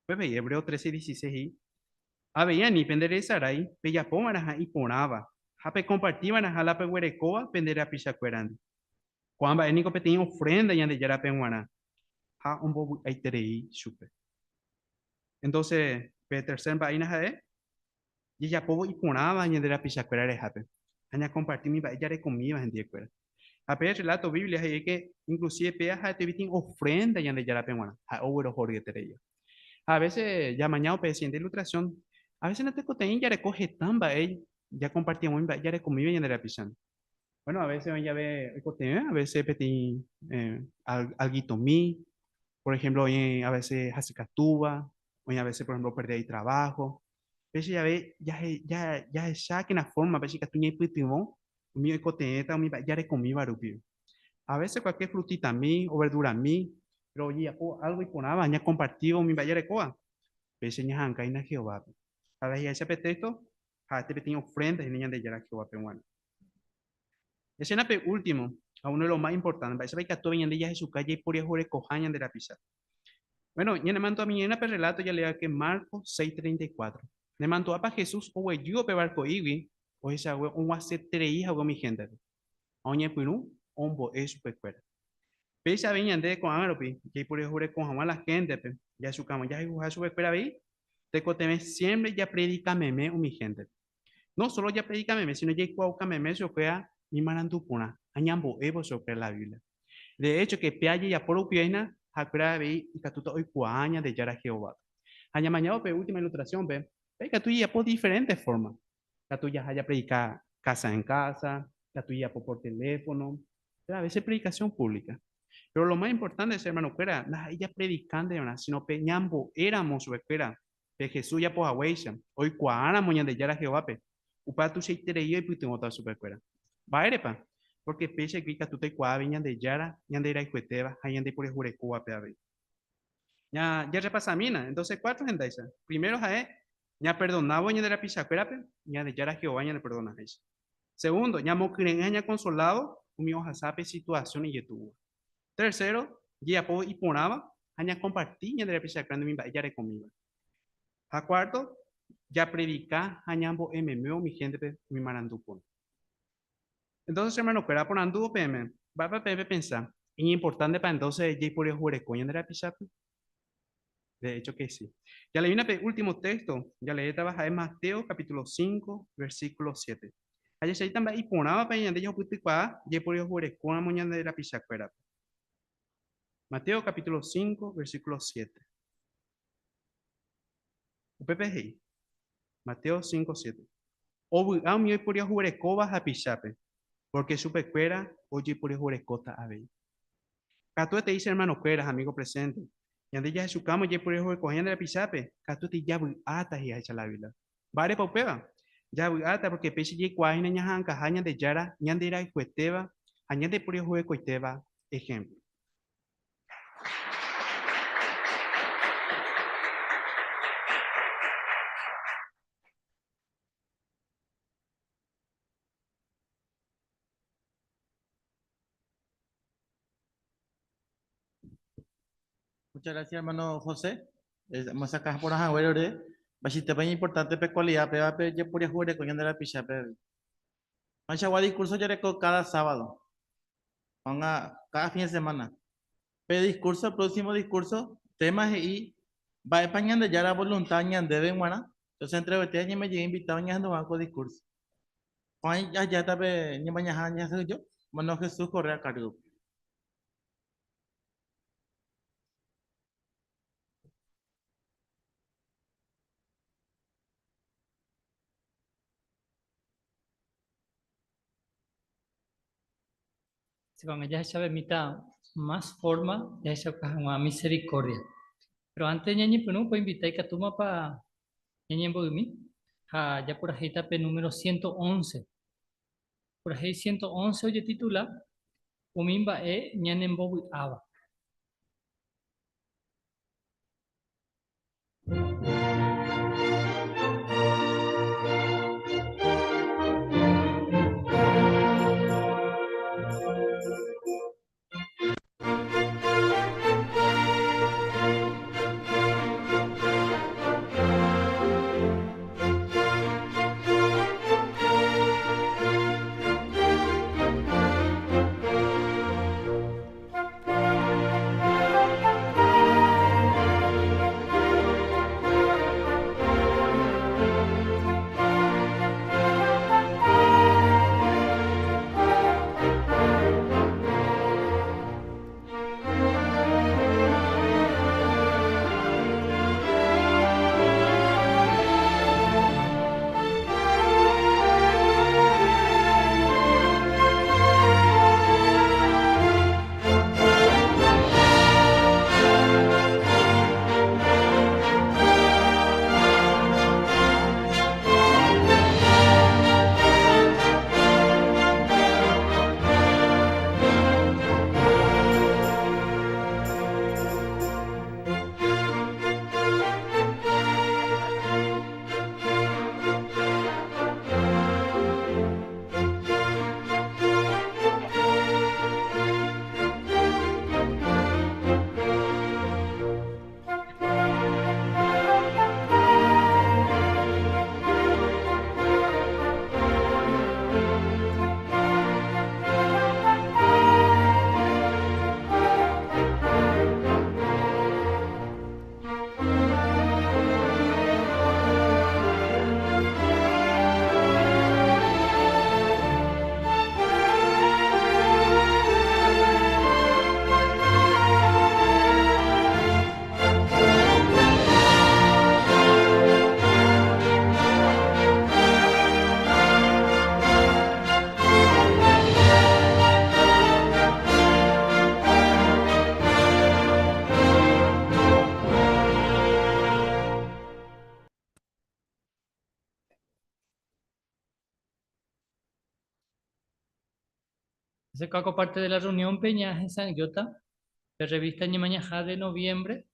Upépe he'i Hebreos 13, 16 he'i, Avei ani pende resarái pejapo va'erãha iporãva ha pekomparti va'erãha la peguerekóva pende rapichakuérandi. Ko'ã mba'e niko peteĩ ofrénda Ñandejárape g̃uarã ha ombovy'aiterei chupe. Entónse, pe tercer mba'éina ha'e, jajapóvo iporãva ñande rapichakuéra rehápe ha ñakomparti umi mba'e jarekomíva hendivekuéra. Ha pe rreláto Biblia he'i ke inklusive péva ha'ete peteĩ ofrénda Ñandejárape g̃uarã, ha'e oguerohoryetereíva. Ha a vése jamañávo pe siguiente ilustrasión, a vése natekotevẽi jareko heta mba'e jakomparti hag̃ua umi mba'e jarekomíva ñande rapichándi. Bueno, a veces oĩ jave oikotevẽ, a veces peteĩ alguitomi, por ejemplo, oĩ a veces hasykatúva, oĩ a veces, por ejemplo, operde itrabajo. Péicha jave jahechákena forma péicha ikatu ñaipytyvõ umi oikotevẽta umi mba'e jarekomíva rupi. A veces cualquier frutitami o verdurami, pero ojejapo algo iporãva ñakompartívo umi mba'e jarekóva, péicha ñaha'ãngáina Jehovápe. Ha jahecha pe texto, ha'ete peteĩ ofrenda hína Ñandejára Jehovápe g̃uarã. Escena pe último, ha uno de los más importante, mba'éichapa ikatu avei ñande jahechuka jaiporiahurekoha ñande rapicha. Bueno, ñanemandu'amiẽna pe relato jaleéva Marcos 6:34. Nemandu'ápa Jesús oguejývo pe barco'ígui ohechague og̃uasẽterei hague umi héntepe, ha oñepyrũ ombo'e chupekuéra. Péicha avei ñande ko'ág̃a rupi jaiporiahureko hag̃ua la héntepe, jahechuka hag̃ua jahayhuha chupekuéra avei, tekotevẽ siémpre japredika meme umi héntepe. No sólo japredika meme, síno jaikuaauka meme chupekuéra umi marandu porã ha ñambo'évo chupekuéra la Biblia. De écho, ke pe ajejapo rupive hína, ha'ekuéra avei ikatúta oikuaa Ñandejára Jehovápe. Ha ñamañávo pe última ilustrasiónpe, pe ikatu jajapo diferénte fórma. Ikatu jaha japredika kása en kása, ikatu jajapo por teléfono, péro avése predikasión púvlika. Péro lo más importante che ermanokuéra, ndaha'éi japredikánte va'erã, síno pe ñambo'éramo chupekuéra Pe Jesús ojapo haguéicha, oikuaáramo Ñandejára Jehovápe, upéva tuichaiterei oipytyvõta chupekuéra. Mba'érepa? Pórke péicha ikatúta oikuaa avei Ñandejára ñanderayhuetéva ha ñandeiporiahurekóvape avei. Jarrepasamína, entonces cuatro hendáicha. Primero ha'e, ñaperdonávo ñande rapichakuérape, Ñandejára Jehová ñaneperdonaháicha. Segundo, ñamokyre'ỹ ha ñakonsolávo umi ohasa pe situasión ijetu'úva. Tercero, jejapóvo iporãva ha ñakomparti ñande rapichakuéra umi mba'e jarekomíva. Ha cuarto, japredika ha ñambo'e meme umi héntepe umi marandu porã. Entonces, hermanokuéra, aporandúvo peẽme, mba'épa peẽ pepensa? Iñimportántepa entonces jaiporiahuvereko ñande rapichápe? De hecho que sí. Jaleína pe último texto, jaleétava ha'e Mateo capítulo 5, versículo 7. Ha jahechaita mba'e iporãvapa ñande jahupytykuaa jaiporiahuverekóramo ñande rapichakuérape. Mateo capítulo 5, versículo 7. Upépe he'i, Mateo 5, 7. Ovy'a umi oiporiahuverekóva hapichápe, pórke chupekuéra ojeiporiahuverekóta avei. Katuete che hermano-kuéra ha amigo presente, ñande jahechukámo jaiporiahuvekoha ñande rapichápe, katuete javy'áta hi'áicha la Biblia. Mba'érepa upéva? Javy'áta porque péicha jaikuaa hína ñaha'ãngaha Ñandejára ñanderayhuetéva ha ñandeporiahuvekoitéva ejemplo. Muchas gracias, hermano José. Omyesakã porã haguére ore, mba'eichaitépa iñimportánte pe kualida péva pe jeporiahuvereko ñande rapichápe avei. Ãichagua discurso jareko káda sábado, ko'ág̃a káda fin de semana. Pe discurso, próximo discurso. Tema he'i, Mba'épa Ñandejára voluntad ñandéve g̃uarã? Entonces entrevete añemejey invitado ñahendu hag̃ua ko discurso. Ko'ã ajáta pe ñemañaha ñasyjo, hermano Jesús Correa cargo. Ko'ág̃a jahechavemíta más forma jahechauka hag̃ua misericordia. Pero antes ñañepyrũ poinvita ikatúmapa ñañembo'ymi ha japurahéita pe número 111. Purahéi 111 ojetitula Umi mba'e ñanembovy'áva. Ese parte de la reunión Peña San Iota, de revista Ñemañajá de noviembre,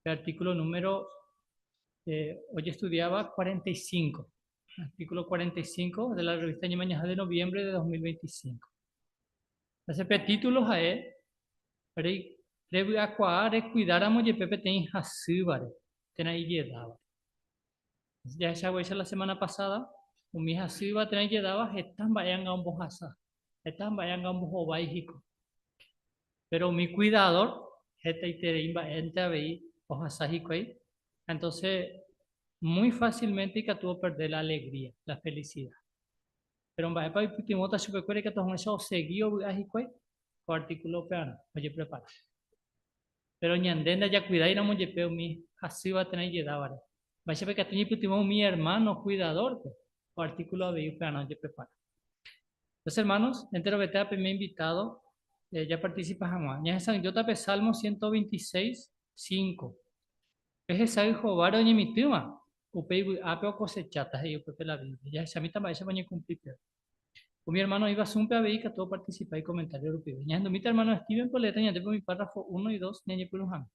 el artículo número, hoy estudiaba 45, artículo 45 de la revista Ñemañajá de noviembre de 2025. Ese título jae, revy'akuaa rekuidáramo jepe peteĩ hasývare térã ijedáva. Jahechaguéicha la semana pasada, umi hasýva térã ijedáva heta mba'e anga ombohasa, heta mba'e anga ombohovái hikuái. Pero umi cuidador hetaiterei mba'énte avei ohasa hikuái, entonces muy fácilmente ikatu operde la alegría, la felicidad. Pero mba'épa oipytyvõta chupekuéra ikatu hag̃uáicha osegi ovy'a hikuái ko artículo upearã ojeprepara. Péro ñande ndajakuidáiramo jepe umi hasýva térã ijedávare, mba'éichapa ikatu ñaipytyvõ umi ermáno kuidadórpe? Ko artíkulo avei upearã ojeprepara. Entonces, hermanos, enterovete peme invitado japarticipa hag̃ua. Ñahesa'ỹijóta pe Salmo 126, 5. Pe hesay Jehováre oñemitỹva, upéi vy'ápe okosecháta, he'i upépe la Biblia. Jahechamíta mba'éichapa oñekumpli péva. Umi ermáno oĩva Zoom-pe avei ikatu opartisipa ikomentário rupive. Ñahendumíta ermáno Steven-pe oleéta ñandéve umi párrafo uno y dos ñañepyrũ hag̃ua.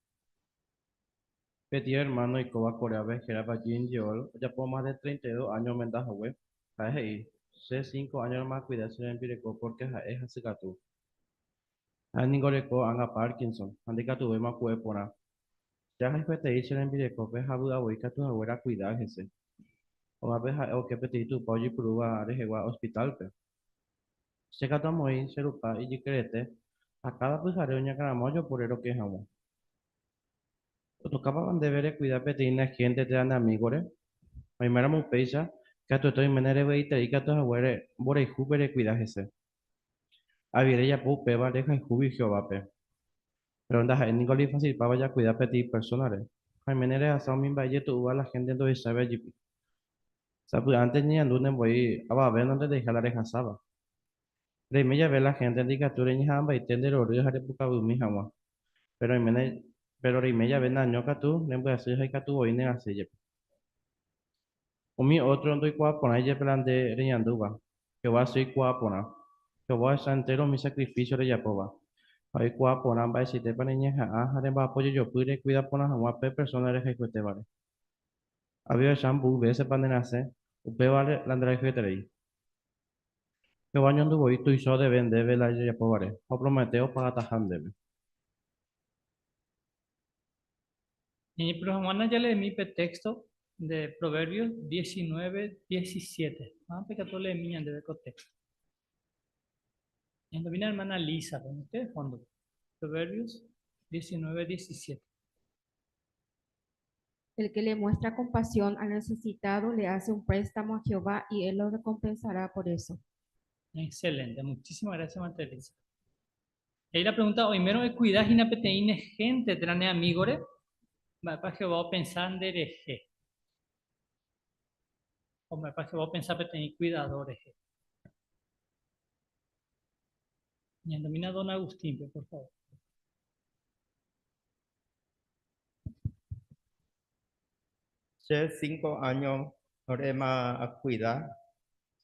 Peteĩ ermáno oikóva Coréape hérava Jin Yeol ojapo mas de 32 áño omenda hague. Ha'e he'i, Che cinco áñorema akuida che rembireko pórke ha'e hasykatu. Ha'e ningo oreko ág̃a Parkinson ha ndikatuvéima oku'e porã. Che ahayhuetei che rembirekópe ha vy'avoi katu haguére akuida hese. Ógape ha'e oke peteĩ tupa ojepurúva rehegua hospital-pe. Che katu amoĩ che rupa ijykerete ha káda pyhare oñakãrama ojopóre roke hag̃ua. Otokávapa ndéve rekuida peteĩ ne hénte térã ne amígore? Oiméramo upéicha, katuete oiméne revy'aiterei ikatu haguére mborayhúpe rekuida hese. Avei rejapo upéva rehayhúgui Jehovápe. Péro ndaha'éi ningo la ifasilpáva jakuida peteĩ persónare, ha oiméne rehasa umi mba'e jetu'úva la hénte ndohecháiva jepi. Sapy'ánte ñañandúne voi avave nontendeiha la rehasáva. Reime jave la héntendi ikatu reñeha'ãmbaite nde rory ha repukavymi hag̃ua. Péro oiméne, péro reime jave neaño katu rembyasy ha ikatu voi nerasẽ jepe. Umi ótro ndoikuaaporãi jepe la nde reñandúva, Jehová si oikuaa porã. Jehová ohecha entéro umi sakrifísio rejapóva, ha oikuaa porã mba'eichaitépa reñeha'ã ha remba'apo jejopy rekuida porã hag̃ua pe persóna rehayhuetévare. Avei ohecha mboy vésepa nerasẽ, upévare la nderayhueterei. Jehová ñandu voi tuicha odeve ndéve la jajapóvare ha opromete opagataha ndéve. Ñañepyrũ hag̃ua jaleemi pe téxto de Proverbios 19, 17. Mávape ikatu oleemi ñandéve ko téxto. Ñahendomína hermana Lisa-pe, oĩte fóndope. Proverbios 19, 17. El que le muestra compasión al necesitado le hace un préstamo a Jehová y él lo recompensará por eso. Excelente, muchísimas gracias, María Elisa. He'i la pregunta, Oimérõ ekuida hína peteĩ ne hénte térã ne amígore, mba'épa Jehová opensa nderehe? O mba'épa Jehová opensa peteĩ kuidadór rehe? Ñahendomína don Agustínpe, por favor. Che cinco áño oréma akuida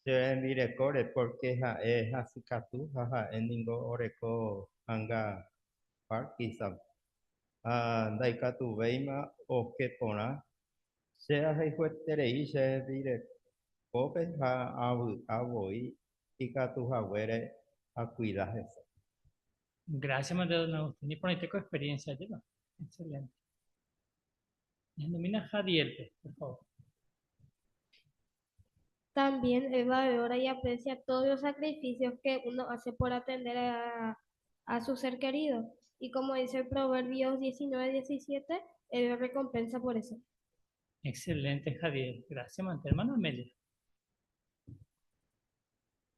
che rembirekóre pórke ha'e hasykatu ha ha'e ningo oreko anga Parkinson ha ndaikatuvéima oke porã. Che ahayhueterei che rembirekópe ha avy'a voi ikatu haguére akuida hese. Gracias, María Don Agustín. Iporãite ko experiencia, ajépa? Excelente. Ñahendomína Jadielpe, por favor. También él valora y aprecia todos los sacrificios que uno hace por atender a su ser querido. Y como dice el Proverbios 19, 17, él lo recompensa por eso. Excelente, Jadiel. Gracias, mante. Hermana Amelia.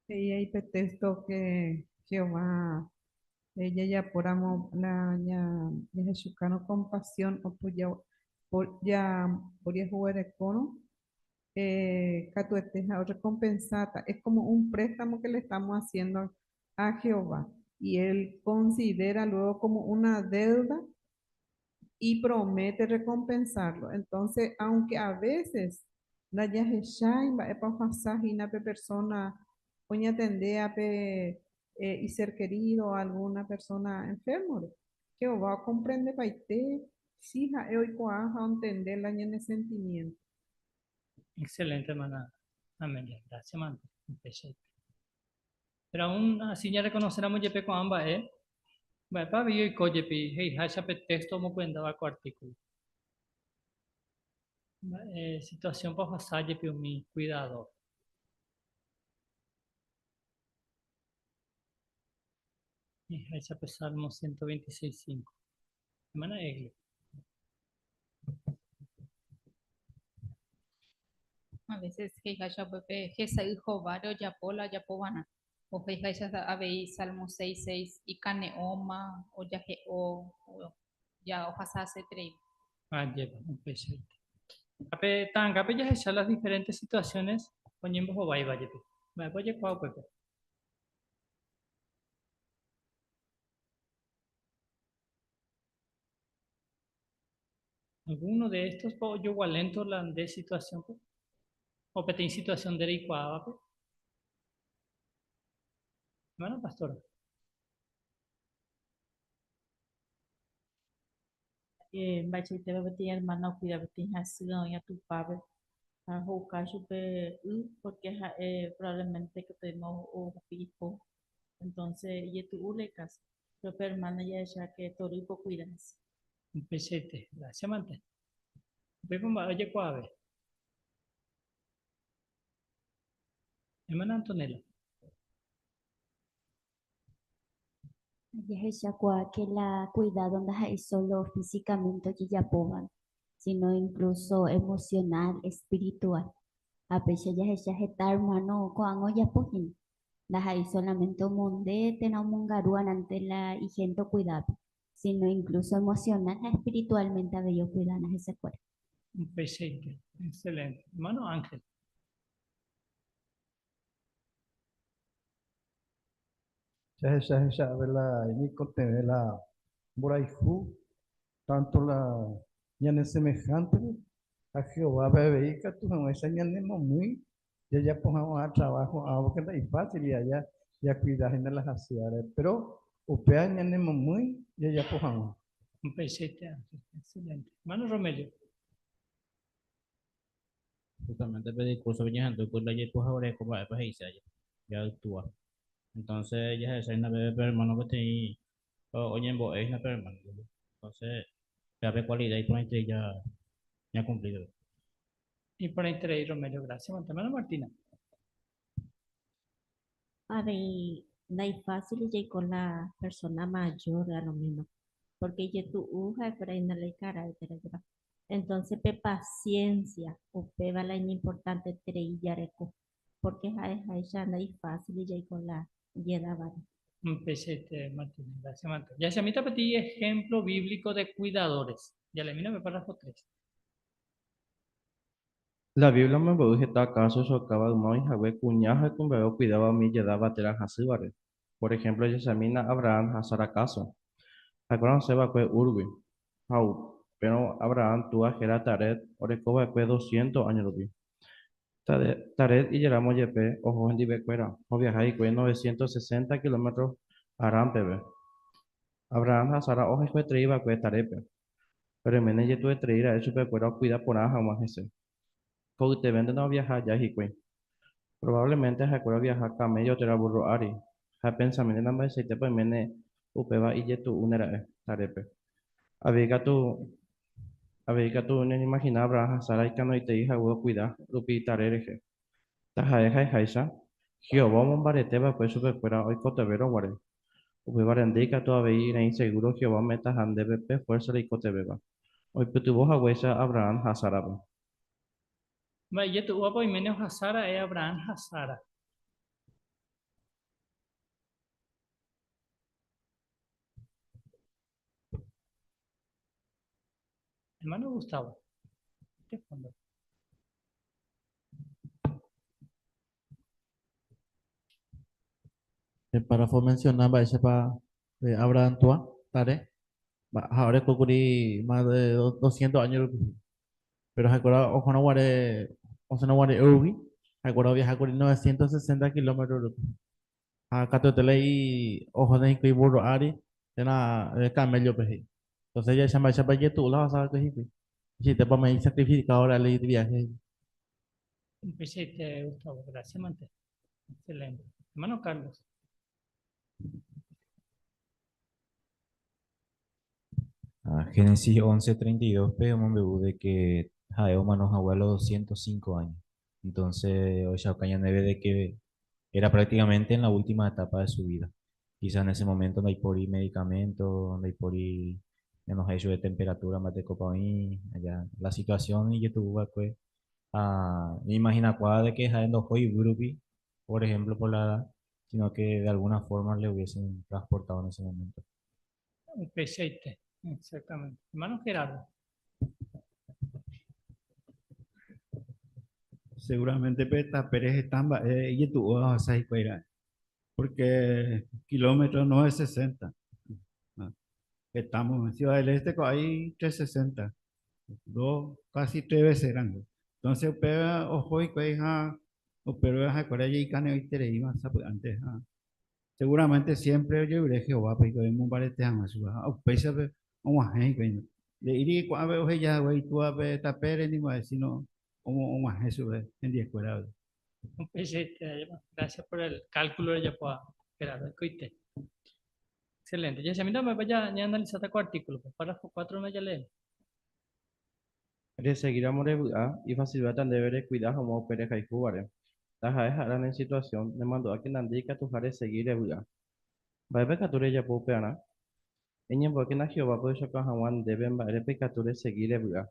He'i aí pe téxto ke Jehová jajapóramo la jahechukárõ kompasión poriahuverekórõ, katuete ha orrekompensáta. Es como un préstamo que le estamos haciendo a Jehová y él considera luego como una deuda y promete recompensarlo. Entonces, aunque a veces ndajahechái mba'épa ohasa hína pe persona oñatendéva pe iser querido o alguna persona enfermo-re, Jehová okomprendepaite si ha'e oikuaa ha ontende la ñane sentimiento. Excelente, hermana Amelia. Gracias, mante. Upeichaite. Pero aún así ñarekonoséramo jepe ko'ã mba'e, mba'épa avei oiko jepi he'iháicha pe téxto omopyendáva ko artíkulo. Mba'e situasiónpa ohasa jepi umi kuidadór. He'iháicha pe Salmo 126.5. Hermana Egle. A veces he'iháicha upépe hesay hováre ojapo la ojapova'erã. O he'iháicha avei Salmo 6, 6 ikane'õma, ojahe'o, ja ohasa asyeterei. Ajépa, upeichaite. Ha pe ta'angápe jahecha las diferentes situaciones oñembohováiva jepi. Mba'épa ojekuaa upépe? Alguno de estos po ojogualénto la nde situación-pe o peteĩ situación nde reikuaávape? Hermana pastora. Mba'eichaitépa peteĩ hermana okuida peteĩ hasýva oĩva Tupãpe ha ho'uka chupe y porque ha'e probablemente ikatuvéima ohupi ipo entonces ijetu'u la ikáso péro pe hermana jahecha ke torýpe okuida hese. Upeichaite, gracias mante. Upéipa mba'e ojekuaave. Hermana Antonella. Jahechakuaa que la cuidado ndaha'éi solo físicamente ojejapóva, sino incluso emocional, espiritual. Ha péicha jahecha heta hermano ko'ág̃a ojapo hína, ndaha'éi solamente omonde térã omongaru arãnte la ihénte okuidápe, sino incluso emocional ha espiritualmente avei okuidána hesekuéra. Upeichaite. Excelente. Hermano Ángel. Jahecha hecha'eve la ñaikotevẽ la mborayhu, tanto la ñane semejántepe ha Jehovápe avei ikatu hag̃uáicha ñanemomýi jajapo hag̃ua trabajo ãva, porque ndaifácil aja jakuida hína la hasývare, péro upéva ñanemomýi jajapo hag̃ua. Upeichaite, Ángel. Excelente. Hermano Romelio. Justamente pe discurso ñahendu kuri la jaipohaguere ko mba'épa he'ise aja, ja'ytúa. Entonces jahecha hína pépe pe hermano peteĩ oñembo'e hína pe hermano. Entonces péva pe cualidad iporãiterei ñakumpli peve. Iporãiterei Romelio, gracias. Hermana Martina. Avei ndaifácil jaiko la persona mayor a lo menos, porque ijetu'u ha'ekuéra hína la ikarai térã jepa. Entonces pe paciencia, upéva la iñimportanteterei jareko, porque ha'eháicha ndaifácil jaiko la ijedávare. Upeichaite, Martina, gracias, Martina. Jahechamíta peteĩ ejemplo bíblico de cuidadores. Jaleemína pe párrafo 3. La Biblia omombe'u heta káso ochokáva yma oĩ hague kuña ha kuimba'e okuidáva umi ijedáva térã hasývare. Por ehémplo, jahechamína Abrahán ha Sara káso. Ha'ekuéra osẽ va'ekue Úrgui, ha upérõ Abrahán túa héra Taret oreko va'ekue doscientos áño rupi. Taret ijerámo jepe oho hendivekuéra, ha oviaha hikuái novecientos sesenta kilómetro Harán peve. Abrahán ha Sara ohayhueterei va'ekue Tarépe. Péro oiméne ijetu'ueterei ra'e chupekuéra okuida porã hag̃ua hese. Ko'ytevéntena oviaha aja hikuái. Provávlemente ha'ekuéra oviaha kaméllo térã vúrro ári, ha epensamíntena mba'eichaitépa oiméne upéva ijetu'úne ra'e Tarépe. Avei katu, avei katu ñañeimagina Abrahán ha Sara ikanoitei hague okuida rupi Taré rehe. Taha'e ha'eháicha, Jehová omombarete va'ekue chupekuéra oikotevérõ guare. Upévare nde ikatu avei reĩ segúro Jehová ome'ẽtaha ndéve pe fuérsa reikotevẽva, oipytyvõ haguéicha Abrahán ha Sárape. Mba'e ijetu'úvapa oiméne ohasa ra'e Abrahán ha Sara? Hermano Gustavo, este fondo. El párrafo menciona mba'éichapa Abraham túa, Taré, ha oreko kuri más de 200 años rupi. Pero ha'ekuéra ohórõ guare, osẽrõ guare Úrgui, ha'ekuéra oviaha kuri 960 kilómetro rupi. Ha katuete la oho hikuái burro ári térã camello-pe he'i. Entonces jahecha mba'éichapa ijetu'u la ohasa va'ekue hikuái. Michĩetépa ome'ẽ isacrificado ra'e la viaje he'i. Upeichaite, Gustavo, gracias mante. Excelente. Hermano Carlos. Ah, Génesis 11:32-pe omombe'u de que ha'e omano hague a los 205 años. Entonces, ohechauka ñandéve de que era prácticamente en la última etapa de su vida. Quizás en ese momento ndaipóri medicamento, ndaipóri ñanohẽ chupe temperatura mba'etekopa oĩ, allá la situación ijetu'u va'ekue. Ha ñaimaginakuaa de que ha'e ndohói yvy rupi, por ejemplo, por la edad, sino que de alguna forma le hubiesen transportado en ese momento. Upeichaite, exactamente. Hermano Gerardo. Seguramente pe tapére heta mba'e ijetu'úva ohasa hikuái ra'e, porque kilómetro 960. Estamos en Ciudad del Este ko hay 360, dos, casi tres veces rango. Entonces upéva oho hikuái ha upéro ha'ekuéra jeikane'õitereíma sapy'ánte ha Seguramente siempre ojerure Jehovápe hikuái omombarete hag̃ua chupe ha upéichape og̃uahẽ hikuái. Nde'íri ko'ãve oheja hague itúvape tapére ni mba'e, sino og̃uahẽ chupe hendiekuéra avei. Upeichaite, ajépa. Gracias por el cálculo rejapóva, Gerardo, aikoite. Excelente. Jahechamíta mba'épa ñaanalisáta ko artículo-pe. Párrafo 4 na jalee. Resegíramo revy'a, ifasilvéta ndéve rekuida hag̃ua upe rehayhúvare. Taha'e ha'éra ne situasiõ, nemandu'ákena nde ikatuha resegi revy'a. Mba'épa ikatu rejapo upearã? Eñembo'ékena Jehovápe ohechauka hag̃ua ndéve mba'érepa ikatu resegi revy'a.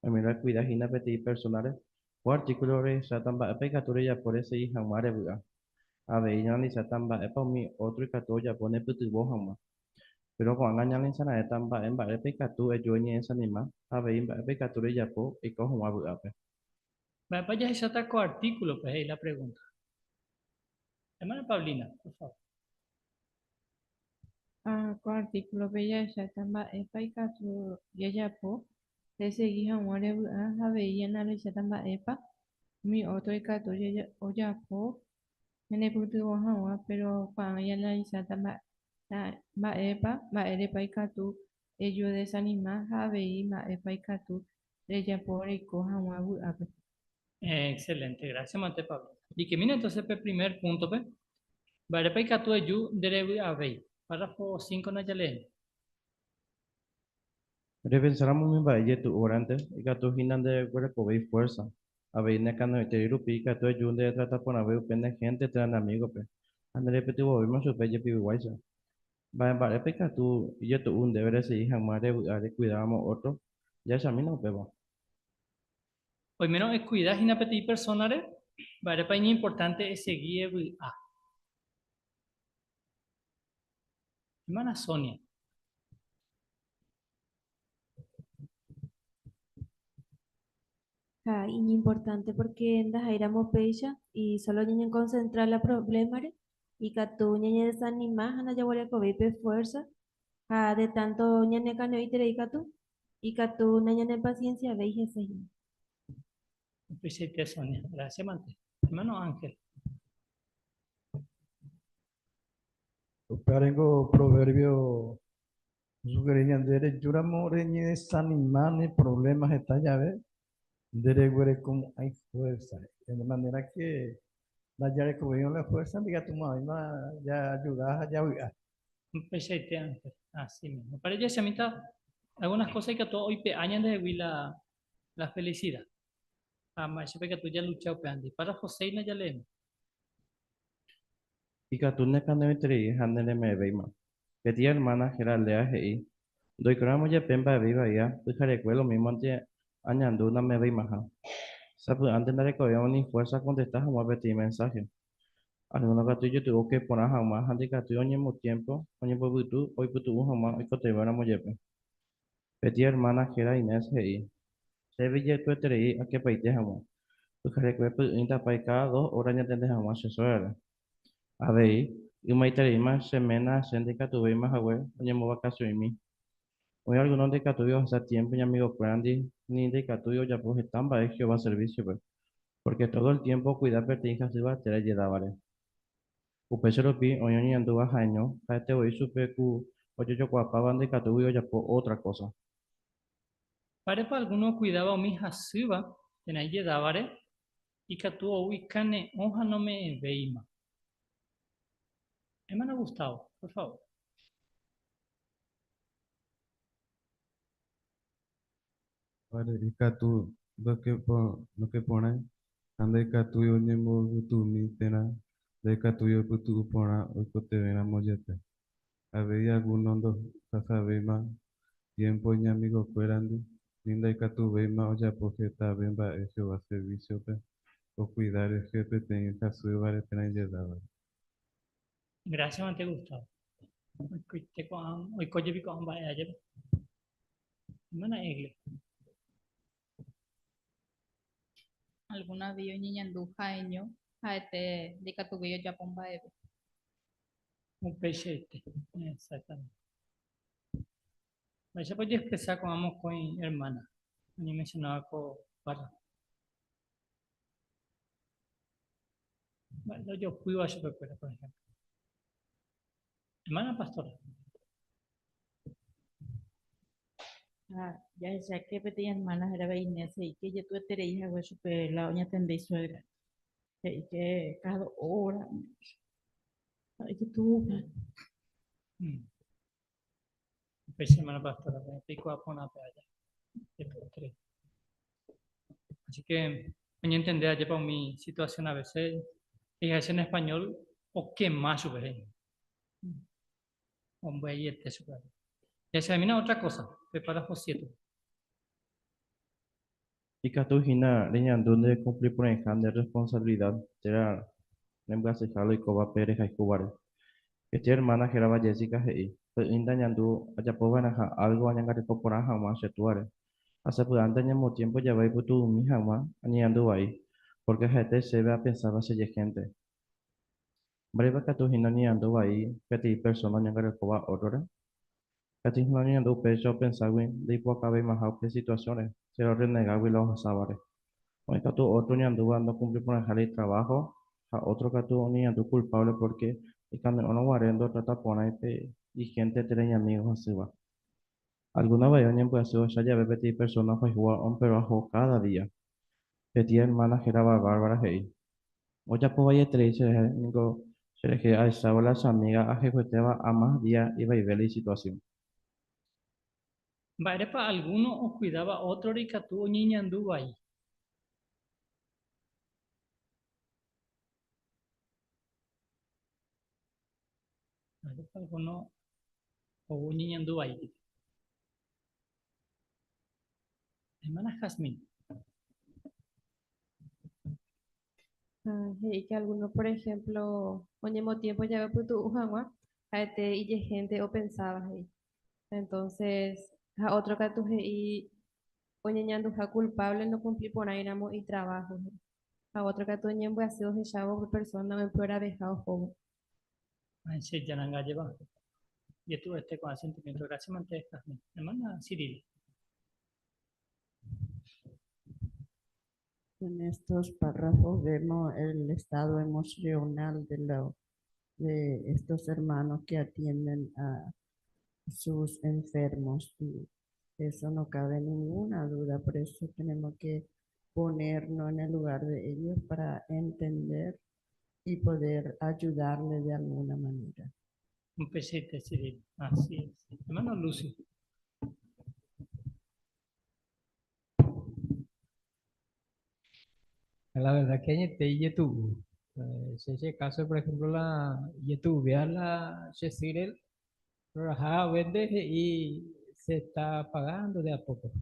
Oimérõ ekuida hína peteĩ persónare, ko artíkulo rehecháta mba'épa ikatu rejapo resegi hag̃ua revy'a. Avei ñaanalisáta mba'épa umi ótro ikatu ojapo nepytyvõ hag̃ua. Péro ko'ág̃a ñaanalisara'ẽta mba'e mba'érepa ikatu eju eñedesanima ha avei mba'épa ikatu rejapo eiko hag̃ua vy'ápe. Mba'épa jahecháta ko artíkulope? He'i la pregúnta. Hermana Paulina, por favor. Ha ko artíkulope jahecháta mba'épa ikatu jajapo resegi hag̃ua revy'a ha avei ñaanalisáta mba'épa umi ótro ikatu ojapo ñanepytyvõ hag̃ua, péro ko'ág̃a ñaanalisáta mba'épa, mba'érepa ikatu ejodesanima ha avei mba'épa ikatu rejapo reiko hag̃ua vy'ápe. Excelente, gracias mante Pablo. Jykemína entonces pe primer púntope, mba'érepa ikatu eju nderevy'avéi? Párrafo 5 jaleemi. Repensáramo umi mba'e ijetu'úvarente, ikatu hína ndeguerekovéi fuérsa. Avei nekane'õiterei rupi ikatu eju nderetrata porãve upe ne hénte térã ne amígope, ha nderepytyvõvéima chupe jepiviguáicha. Mba'e mba'épa ikatu ijetu'u ndéve resegi hag̃ua revy'a rekuidáramo ótro? Jahechamína upéva. Oimérõ ekuida hína peteĩ persónare, mba'érepa iñimportánte esegi evy'a? Hermana Sonia. Ha iñimportánte pórke ndaha'éiramo péicha y sólo ñañekonsentra la provlémare, ikatu ñañedesanima ha ndajaguerekovéi pe fuérsa ha de tánto ñanekane'õiterei katu, ikatu nañanepasiensiavéi hese hína. Upeichaite Sonia. Gracias mante. Hermano Ángel. Upévarengo proverbio osugerí ñande rejúramo reñedesanima ne problema heta jave, ndereguerekomo'ãi fuerza. De manera que ndajarekovéirõ la fuerza ndikatumo'ãvéima jaajuda ha javy'a. Upeichaite Ángel. Así mismo. Para jahechamíta algunas cosas ikatu oipe'a ñandehegui la, la felicidad. Ha mba'éichapa ikatu jalucha upévandi. Párrafo 6 jaleemi. Ikatu nekane'õiterei ha nereme'ẽvéima. Peteĩ ermána héra Lea he'i, Ndoikóramo jepe mba'eve ivaíva, pyharekue lomímonte añandu name'ẽveimaha. Sapy'ánte ndarekovéima ni fuérsa akontesta hag̃ua peteĩ mensáhe. Algúno katu ijetu'u oke porã hag̃ua ha ndaikatúi oñemotiémpo oñembovytu oipytu'u hag̃ua oikotevẽramo jepe. Peteĩ ermána héra Inés he'i, Chéve ijetu'ueterei akepaite hag̃ua. Pyharekue py'ỹi ndapái káda dos óra añatende hag̃ua che suégrare. Avei, ymaitereíma che ména ha che ndaikatuvéima hague oñemovakasio'imi. Oĩ algúno ndaikatúi ohasa tiémpo iñamigokuérandi ni ndaikatúi ojapo heta mba'e Jehová servísiope, pórke tódo el tiémpo okuida peteĩ hasýva térã ijedávare. Upéicha rupi oĩ oñeñandúva ha'eño, ha'ete voi chupe ku ojejokuaapáva ndaikatúgui ojapo ótra kósa. Mba'érepa algúno okuidáva umi hasýva térã ijedávare ikatu ou ikane'õ ha nome'ẽvéima? Hermano Gustavo, por favor. Vale, ikatu ndokeporãi ha ndaikatúi oñembovytumi térã ndaikatúi oipytu'u porã oikotevẽramo jepe. Avei algúno ndohasavéima tiémpo iñamigokuérandi ni ndaikatuvéima ojapo hetave mba'e Jehová servísiope okuida rehe peteĩ hasývare térã ijedávare. Gracias mante Gustavo. Oikoite ko'ã, oiko jepi ko'ã mba'e ajépa. Hermana Egle. Alguna vez oñeñandu ha'eño ha'ete ndikatuvéi ojapo mba'eve. Upeichaite. Exactamente. Mba'éichapa ojeexpresa ko'ã mokõi hermana oñemencionáva ko párrafo? Mba'e ojopýva chupekuéra, por ejemplo. Hermana pastora. Ha jahecháke peteĩ hermana hérava Inés he'i ke ijetu'ueterei hague chupe la oñatende isuegra. He'i ke cada hora ha ijetu'u. Upéicha hermana pastora, peikuaa porã pe aja. Ijetu'ueterei. Así que oñentende ajépa umi situación a veces he'iháicha en español okema chupe he'i. Ombyaiete chupe. Jahechamína otra cosa, pe párrafo 7. Ikatu hína reñandu nde kumpli porãiha nde responsabilidad térã rembyasyha oikóva pe rehayhúvare. Peteĩ hermana hérava Jessica he'i, Py'ỹinte añandu ajapova'erãha algo añangareko porã hag̃ua che túare. Ha sapy'ánte añemotiempo jave aipytu'umi hag̃ua añeñandu vai, porque ha'ete chéve apensáva chejehénte. Mba'épa katu hína oñeñandu vai peteĩ persona oñangarekóva ótrore? Katu hína oñeñandu upéicha openságui ndaipu'akaveimaha upe situasiõre, térã orrenegágui la ohasávare. Oĩ katu ótro oñandúva ndokumpliporãiha la itraváho ha ótro katu oñeñandu kulpávle pórke ikane'õrõ guare ndotrataporãi pe ihénte térã iñamígo hasýva. Algúna vai oñembyasy ohecha jave peteĩ persóna ohayhúva omperoaho káda día. Peteĩ ermána hérava Bárbara he'i, Ojapo vaieterei cherehe ningo cherehe ahechávo la che amíga ahayhuetéva amás día ivaive la isituasión. Mba'érepa algúno okuidáva ótrore ikatu oñeñandu vai? Mba'érepa algúno ou oñeñandu vai jepi? Hermana Jazmín. Ah, he'i que alguno, por ejemplo, oñemotiempo jave opytu'u hag̃ua, ha'ete ijehénte opensáva he'i. Entonces, ha otro katu he'i oñeñanduha culpable nokumpliporãiramo itrabajo he'i. Ha otro katu oñembyasy ohechávo upe persona oempeoraveha ohóvo. Che jaranga jeva. Jetu'ete ko'ã sentimiento. Gracias mante, Jazmín. Hermana Cirila. En estos párrafos vemos el estado emocional de estos hermanos que atienden a sus enfermos y eso no cabe ninguna duda, por eso tenemos que ponernos en el lugar de ellos para entender y poder ayudarle de alguna manera. Un pesete, Cirilo. Así es. Hermano Lucio. La verdad que añete ijetu'u. Che che caso, por ejemplo, la ijetu'uvéva la che sýre roraha haguénte he'i se está pagando de a poco.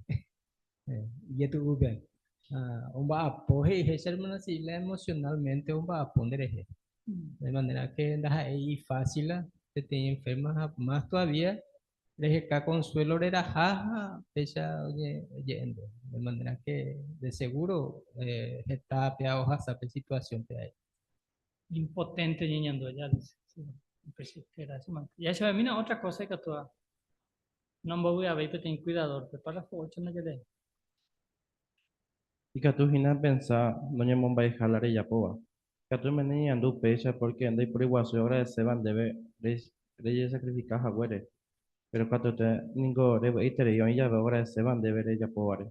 Ijetu'úpe. Omba'apo he'ihe che hermana Sila emocionalmente omba'apo nderehe. De manera que ndaha'éi ifácil peteĩ enferma ha más todavía reheka consuelo reraha ha péicha oje'énte. De manera que de seguro heta péa ohasa pe situación pe ae. Impotente ñeñandu aja, dice. Sí, gracias, man. Ya se mira otra cosa ikatúva nombovy'avéi peteĩ cuidador pe párrafo 8 ndajalee. Ikatu hína epensa noñemomba'eiha la rejapóva. Ikatu oime neñeñandu upéicha pórke ndaipóri guasu oagradeséva ndéve rejesakrifika haguére. Péro katuete ningo revy'aiterei oĩ jave oagradeséva ndéve rejapóvare.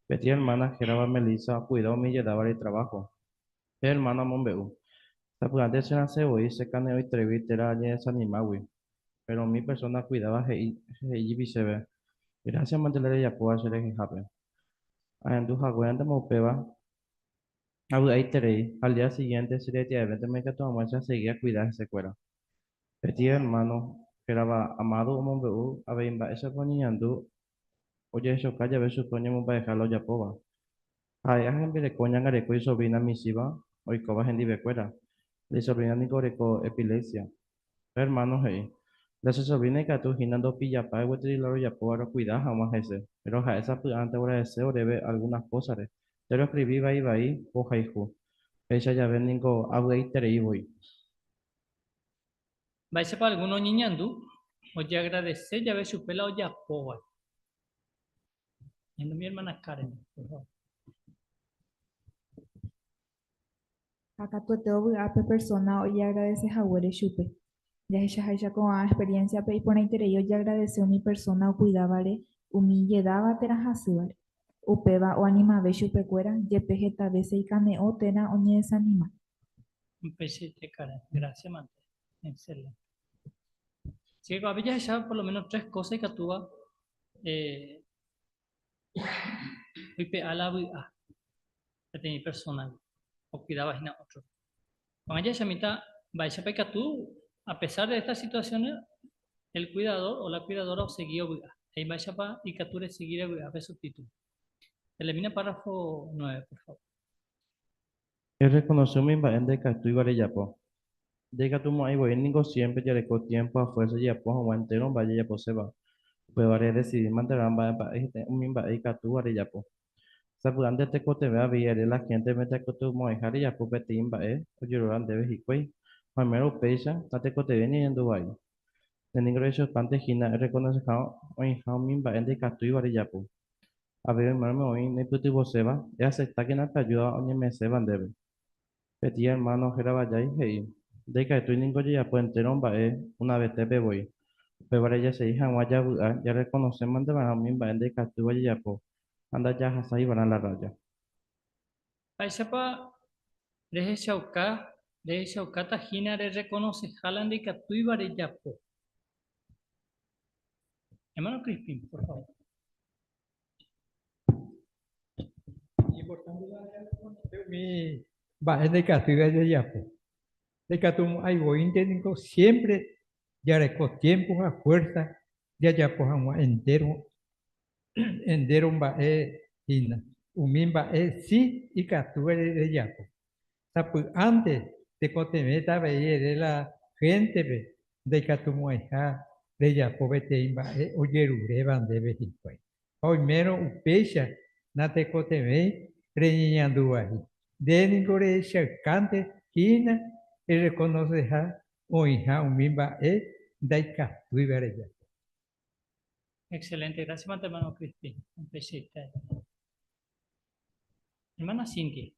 Peteĩ ermána hérava Melissa okuida umi ijedávare itraváho. Pe ermána omombe'u, Sapy'ánte che rasẽ voi che kane'õitereigui térã añedesanimágui. Péro umi persóna akuidáva he'i jepi chéve, 'Grásiamante la rejapóva che rehehápe'. Ahendu haguéntema upéva, Avy'aiterei, al día siguiente che retia'evéntema ikatu hag̃uáicha asegi akuida hesekuéra. Peteĩ ermáno hérava Amado omombe'u avei mba'éichapa oñeñandu ojehechauka jave chupe oñemomba'eha la ojapóva. Ha'e ha hembireko oñangareko isobrina michĩva oikóva hendivekuéra. La isobrina niko oreko epilepsia. Pe ermáno he'i, La che sobrina ikatu hína ndopillapái gueteri la rojapóva rokuida hag̃ua hese, péro ha'e sapy'ánte oagradese oréve algúna kósare. Che roskrivi vai vai pohayhu. Péicha jave ningo avy'aiterei voi. Mba'éichapa algúno oñeñandu ojeagradese jave chupe la ojapóva? Ñahendu mi ermána Karen, por favor. Ha katuete ovy'a pe persóna ojeagradese haguére chupe. Jahechaháicha ko'ã experiencia-pe iporãiterei ojeagradese umi persóna okuidávare umi ijedáva térã hasývare. Upéva oanimave chupekuéra, jepe heta vése ikane'õ térã oñedesanima. Upeichaite Karen, gracia mante. Excelente. Así que ko'ápe jahecha por lo menos tres cosas ikatúva eh, oipe'a la vy'a peteĩ persona-gui okuidáva hína ótro-pe. Ko'ág̃a jahechamíta mba'éichapa ikatu, a pesar de estas situaciones, El cuidador o la cuidadora osegi ovy'a. He'i mba'éichapa ikatu resegi revy'a pe subtítulo. Elimina párrafo 9, por favor. Errekonose umi mba'e ndaikatúiva rejapo. Ndaikatumo'ãi voi ningo siémpre jareko tiémpo ha fuérsa jajapo hag̃ua entéro mba'e jajaposéva. Upévare edesidímanterã mba'e mba'e umi mba'e ikatúva rejapo. Sapy'ánte tekotevẽ avei ere la héntepe ndaikatumo'ãiha rejapo peteĩ mba'e ojerura ndéve hikuái. Ha oimérõ upéicha, natekotevẽi ñañandu vai. Nde ningo rehechaukántehína errekonoseha oĩha umi mba'e ndaikatúiva rejapo. Avei oimérõ oĩ neipytyvõséva, easeptákena pe ajúda oñeme'ẽséva ndéve. Peteĩ ermáno hérava Jay he'i, Ndaikatúi ningo jajapo entéro mba'e una vetépe voi. Upévare jasegi hag̃ua javy'a jarrekonosémante va'erã umi mba'e ndaikatúiva jajapo ha ndajahasái va'erã la rrája. Mba'éichapa rehechauka rehechaukáta hína rerrekonoseha la ndaikatúiva rejapo? Hermano Crispín, por favor. Importante la umi mba'e ndaikatúiva jajapo. Ndaikatumo'ãi voínte niko siempre jareko tiempo ha fuerza jajapo hag̃ua entéro entéro mba'e hína. Umi mba'e si ikatúva rejapo. Sapy'ánte tekotevẽta avei ere la héntepe ndaikatumo'ãiha rejapo peteĩ mba'e ojeruréva ndéve hikuái. Ha oimérõ upéicha natekotevẽi reñeñandu vai. Nde niko rehechaukánte hína errekonoseha oĩha umi mba'e ndaikatúiva rejapo. Excelente, gracias, hermano Crispín. Hermana Cintia.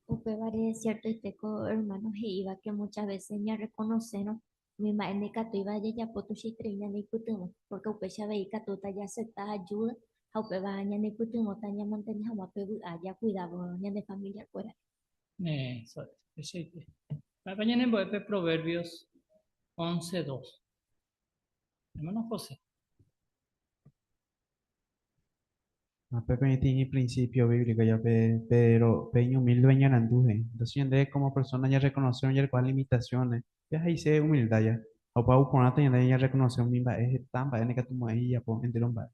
Upévare ciertoite ko hermano he'íva que muchas veces ñarrekonosérõ umi mba'e ndaikatúiva jajapo tuichaiterei ñaneipytyvõ, porque upéicha avei ikatúta jaasepta ayuda ha upéva ñaneipytyvõta ñamantene hag̃ua pe vy'a jakuidávo ñane familia-kuérare. Eso es, upeichaite. Mba'épa ñanembo'e pe Proverbios 11.2? Hermano José. Pe peteĩ principio bíblico ya pe, pero pe iñumilde iñarandu he'i. Entonces ñande como persona ñarreconoce oñerekuaa limitaciones, ya he'ise humildad ya. Ha opa porãta ñande ñarreconoce umi mba'e heta mba'e ndaikatumo'ãi ijapo entero mba'e.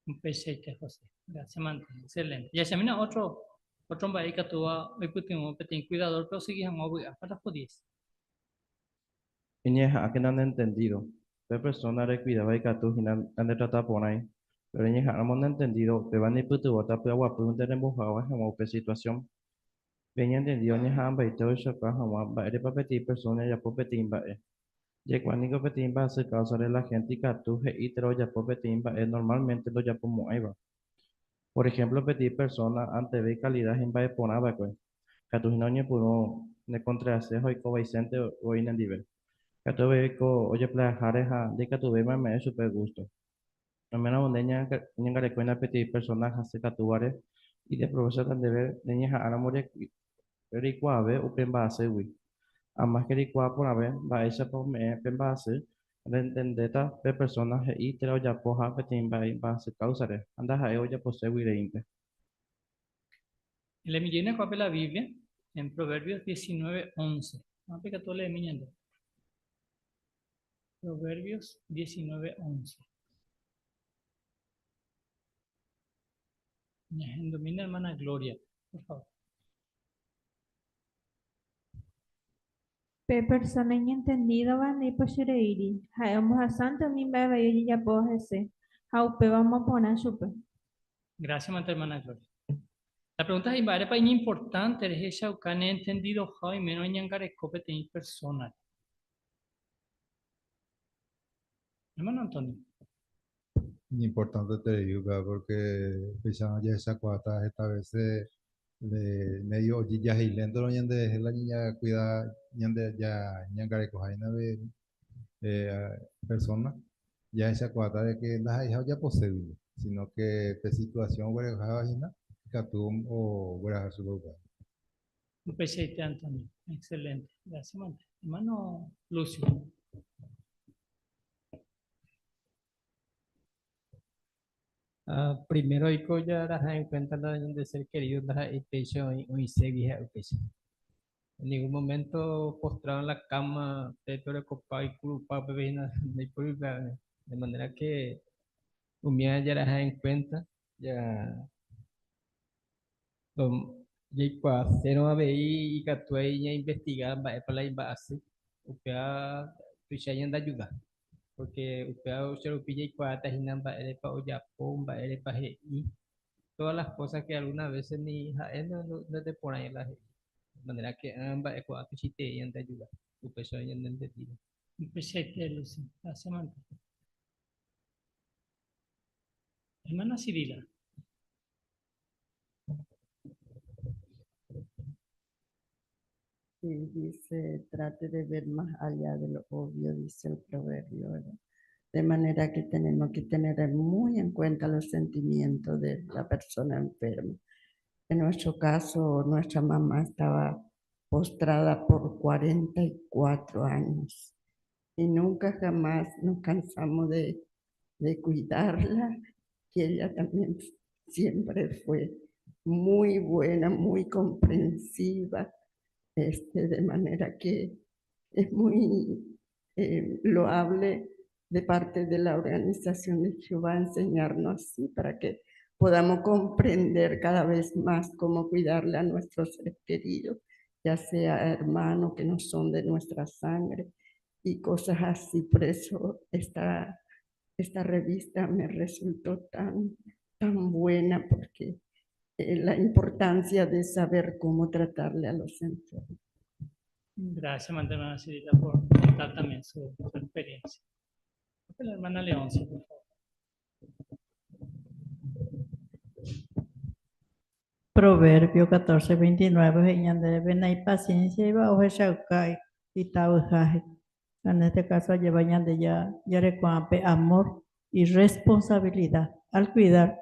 Upeichaite, José. Gracias, mante. Excelente. Jahechamína otro, otro mba'e ikatúva oipytyvõ peteĩ cuidador-pe osegi hag̃ua ovy'a. Párrafo 10. Eñeha'ãkena neentendido. Pe persóna rekuidáva ikatu hína nandetrata porãi, péro eñeha'ãramo neentendido, upéva neipytyvõta py'aguapýnte rembohovái hag̃ua upe situasión. Pe iñentendido oñeha'ãmbaite ohechauka hag̃ua mba'érepa peteĩ persóna ojapo peteĩ mba'e. Jaikuaa niko peteĩ mba'asy káusare la hénte ikatu he'i térã ojapo peteĩ mba'e normálmente ndojapomo'ãiva. Por ehémplo, peteĩ persóna anteve ikalida imba'eporã va'ekue, katu hína oñepyrũ nekontra'ase ha oiko vaisénte voi nendive. Katu avei oiko ojeplaeháre ha ndaikatuvéima eme'ẽ chupe gústo. Oiméramo nde ñangarekóina peteĩ persóna hasykatúvare, ideprovéchata ndéve reñeha'ãramo reikuaave upe mba'asýgui. Amáske reikuaa porãve mba'éichapa ome'ẽ pe mba'asy, rentendéta pe persóna he'i térã ojapoha peteĩ mba'e imba'asy káusare ha ndaha'éi ojaposégui reínte. Elemijéina ko'ápe la Biblia en Proverbios 19:11. Ko'ápe ikatu oleemi ñande. Proverbios 19:11. Ñahendumína hermana Gloria, por favor. Pe persóna iñentendídova ndaipochyreíri, ha'e ombohasánte umi mba'e vai ojejapóva hese, ha upéva omoporã chupe. Gracias, mante hermana Gloria. La pregunta es, mba'érepa iñimportánte rehechauka neentendidoha oimérõ eñangareko peteĩ persónare? Hermano Antonio. Iñimportanteterei upéva pórke upéicharõ jahechakuaáta heta vése medio ojejahéiléntorõ ñanderehe la ñañakuida ñande ñangarekoha hína pe persóna, jahechakuaáta de ke ndaha'eiha ojaposégui, sino ke pe situasión oguerekoháva hína ikatu ogueraha chupe upéva. Upeichaite Antonio. Excelente. Gracias, mante. Hermano Lucio. Ah, primero oiko jaraha en cuenta la ñande ser querido ndaha'éi péicha oĩ oĩségui ha'e upéicha. En ningún momento postrado en la cama, pero de manera que umía ya en cuenta, ya jaikuaasérõ avei ikatuái ñainvestiga mba'épa la imba'asy upéva tuicha ñandeayuda porque upéva ocherupi jaikuaáta hína mba'érepa ojapo, mba'érepa he'i todas las cosas que algunas veces ni ha'e ndoteporãi la he'i de manera que ã mba'e ko'ã tuichaitei ñandeayuda upéicha ñanentendíva. Upeichaite, Lucy. Gracias, mante. Hermana Cirila. Sí, dice, trate de ver más allá de lo obvio, dice el proverbio, ¿verdad? De manera que tenemos que tener muy en cuenta los sentimientos de la persona enferma. En nuestro caso, nuestra mamá estaba postrada por 44 años y nunca jamás nos cansamos de, de cuidarla, y ella también siempre fue muy buena, muy comprensiva, de manera que es muy loable de parte de la organización de Jehová enseñarnos así para que podamos comprender cada vez más cómo cuidarle a nuestros seres queridos, ya sea hermanos que no son de nuestra sangre y cosas así. Por eso esta revista me resultó tan, tan buena, porque la importancia de saber cómo tratarle a los enfermos. Gracias, hermana Cirila, por contar también su experiencia. La hermana Leoncio, por favor. Proverbio 14, 29, he'i ñandéve hay paciencia iba ohechauka itavyha. En este caso lleva ñande ya jarekuaápe amor y responsabilidad al cuidar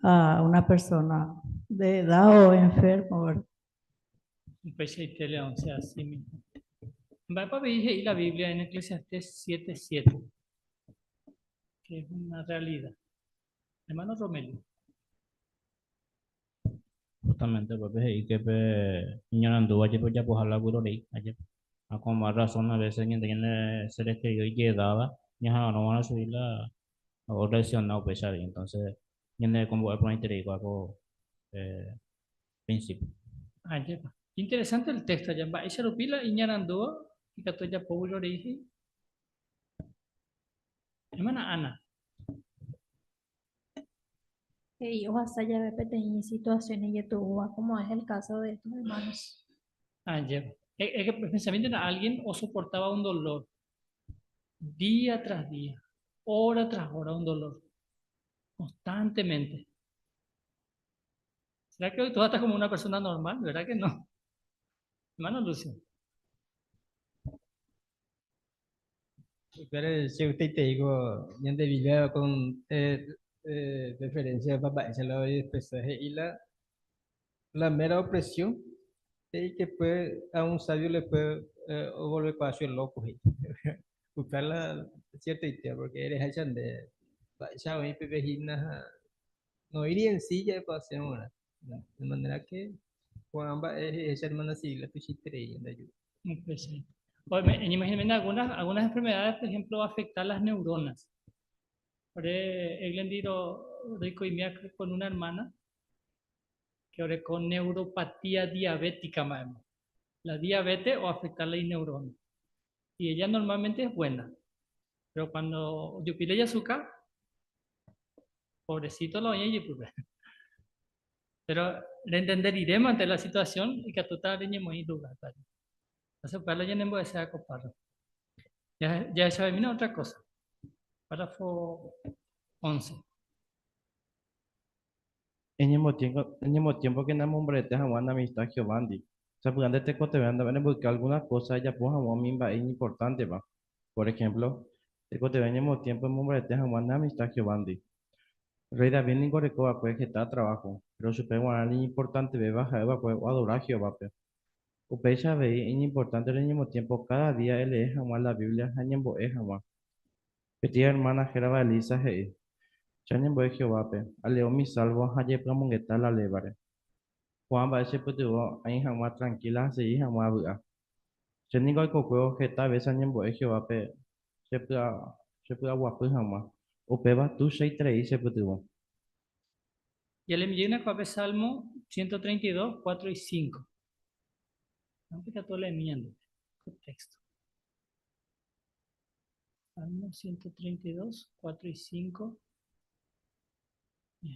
a una persona de edad o enfermo, ¿verdad? Upeichaite, Leoncio, así mismo. Mba'épa avei he'i la Biblia en Eclesiastés 7:7, que es una realidad. Hermano Romelio. Justamente, papi, he'i que pe iñarandúva jepe ojapoha la vyrorei, ajepe. Ha con más razón a veces ñande ñane seres queridos ijedáva ñaha'arõva'erã chugui la oreacciona upéicha avei. Entonces, ñande kombo'e porãiterei kua ko principio. Ajépa. Interesante el texto allá. Mba'éicha rupi la iñarandúva ikatu ojapo vyrorei he'i. Hermana Ana. He'i ohasa jave peteĩ situación ijetu'úva, como es el caso de estos hermanos. Ajépa. Es que pensamiento era alguien o soportaba un dolor día tras día, hora tras hora, un dolor, constantemente. ¿Será que hoy tú estás como una persona normal? ¿Verdad que no? Hermano Lucio. Pero si usted te digo, ñande Biblia con referencia a papá, esa la voy a expresar, y la mera opresión, y que puede, a un sabio le puede volver para loco, buscar la cierta idea, porque eres de ya hoy pepejina no iría en silla para hacer una, de manera que Juan va esa hermana civil, tu chiste y ayuda. Pues sí. Oye, imagínense algunas enfermedades, por ejemplo, afectan las neuronas. Por ejemplo, con una hermana que ahora con neuropatía diabética, más. La diabetes o afectar la neurona. Y ella normalmente es buena. Pero cuando yo pide azúcar, pobrecito lo oye y pues. Pero le entenderemos ante la situación y que tú estás muy lugar. Entonces, para la llenen voy a coparlo. Ya, ya se viene otra cosa. Párrafo 11. En el tiempo que namombrete hag̃ua amistad Jehovándi. Sapy'ánte tekotevẽ nda'e alguna cosa japo hag̃ua umi mba'e importanteva. Por ejemplo, tekotevẽ ñemotiempo emombarete hag̃ua amistad Jehovándi. Rey David niko orekóva'ekue heta trabajo, pero chupe g̃uarã iñimportantevéva ha'eva'ekue oadora Jehovápe. Upéicha avei iñimportante reñemotiempo cada día elee hag̃ua la Biblia ha ñembo'e hag̃ua. Peteĩ hermana hérava Elisa he'i: Che añembo'e Jehovápe, aleo mi salmo ha jepy'amongeta la lévare. Ko'ã mba'e chepytyvõ aĩ hag̃ua tranquila ha asegi hag̃ua avy'a. Che ningo aikokuévo heta vése añembo'e Jehovápe chepy'aguapy hag̃ua. Upéva tuichaiterei chepytyvõ. Jaleemi ko'ápe Salmo 132, 4 y 5. Ikatu oleemi ñandéve ko texto. Salmo 132, 4 y 5.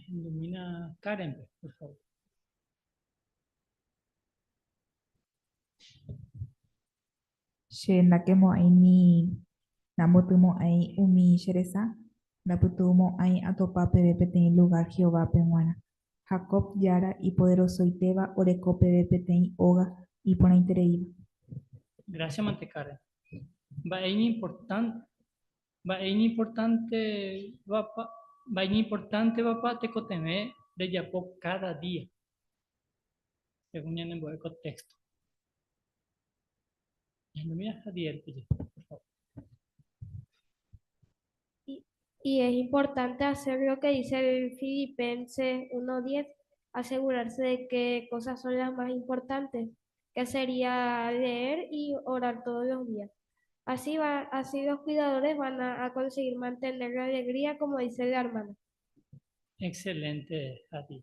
Ilumina Karen, por favor. Che ndakemo'ãi ni nambotymo'ãi umi che resa, ndapytu'umo'ãi atopa peve peteĩ lugár Jehovápe g̃uarã. Jacob Jára ipoderosoitéva oreko peve peteĩ óga iporãitereíva. Gracias, mante Karen. Mba'e iñimportante, mba'e iñimportántevapa, mba'e iñimportántevapa tekotevẽ rejapo káda día, según ñanembo'e ko texto. Ñahendumína Jadiel-pe jepe, por favor. Y es importante hacer lo que dice el Filipenses 1:10, asegurarse de qué cosas son las más importantes, que sería leer y orar todos los días. Así va, así los cuidadores van a conseguir mantener la alegría, como dice la hermana. Excelente, Jadi.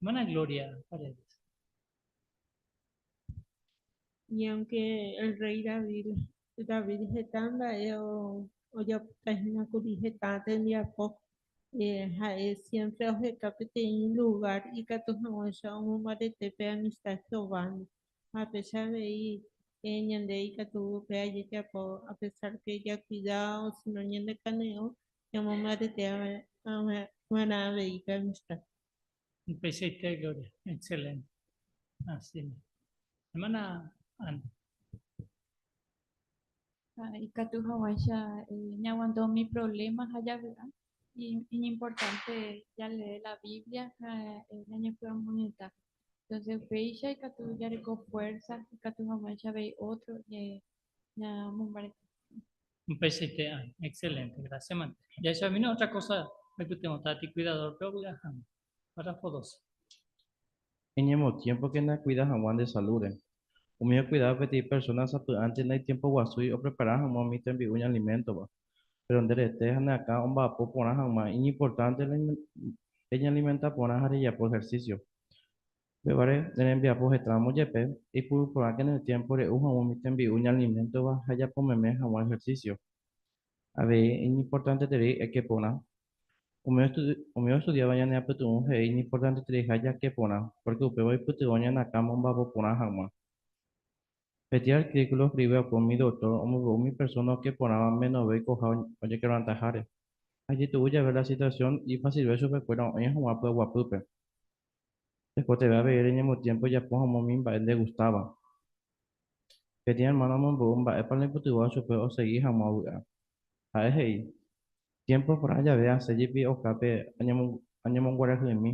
Hermana Gloria Paredes. Y aunque el rey David, David heta mba'e ojapotahína kuri heta tembiapo, ha'e siempre oheka peteĩ lugar ikatu hag̃uáicha omombarete pe amistad Jehovándi. Ha péicha avei ñande ikatu upéva jajapo a pesar que jakuida o si no ñandekane'õ ñamombarete va'erã avei pe amistad. Upeichaite, Gloria. Excelente. Así mismo. Hermana Ana. Ikatu hag̃uáicha ñaguanta umi problema ha javy'a, iñimportante jalee la Biblia ha ñañepy'amongeta. Entonces upéicha ikatu jareko fuerza, ikatu hag̃uáicha avei otro ñamombarete. Upeichaite, Ana. Excelente. Gracias, mante. Jahechamína otra cosa oipytyvõta ti cuidador-pe ovy'a hag̃ua. Párrafo 12. Eñemotiémpokena ekuida hag̃ua nde salúre. Umi okuidáva peteĩ persóna sapy'ánte naitiempoguasúi oprepara hag̃ua umi tembi'u ñaaliméntova. Péro nde rete ha ne akã omba'apo porã hag̃ua iñimportánte reñealimenta porã ha rejapo ehersísio. Upévare, ne rembiapo hetáramo jepe, eipuru porãke ne tiémpo re'u hag̃ua umi tembi'u ñaaliméntova ha ejapo meme hag̃ua ehersísio. Avei iñimportanteterei eke porã. Umi ostudiáva ñane apytu'ũ he'i iñimportantetereiha jake porã, pórke upéva oipytyvõ ñane akã momba'apo porã hag̃ua. Peteĩ artíkulo oskrivi va'ekue umi doktór omombe'u umi persóna oke porãva menove oikoha ojekerantaháre. Ha ijetu'u jave la situasión, ifasilve chupekuéra oĩ hag̃ua py'aguapýpe. Tekotevẽ avei reñemotiémpo ejapo hag̃ua umi mba'e ndegustáva. Peteĩ ermáno omombe'u mba'épa oipytyvõva chupe osegi hag̃ua ovy'a. Ha'e he'i, Tiémpo porã jave asẽ jepi okápe añemonguarahy'ỹmi.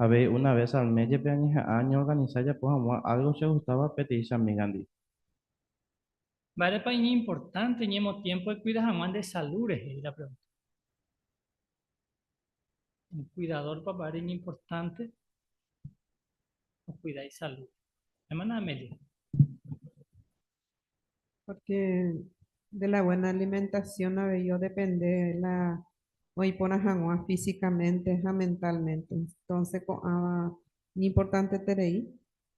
Avei una ves al mes jepe añeha'ã añeorganisa ajapo hag̃ua álgo chegustáva peteĩ che amígandi. Mba'érepa iñimportánte eñemotiémpo ekuida hag̃ua nde salúre? he'i la pregúnta. Un cuidador-pa mba'ére iñimportánte okuida isalúre? Hermana Amelia. Porque de la buena alimentación avei odepende la oĩ porã hag̃ua físicamente ha mentalmente. Entonces ko'ãva iñimportanteterei.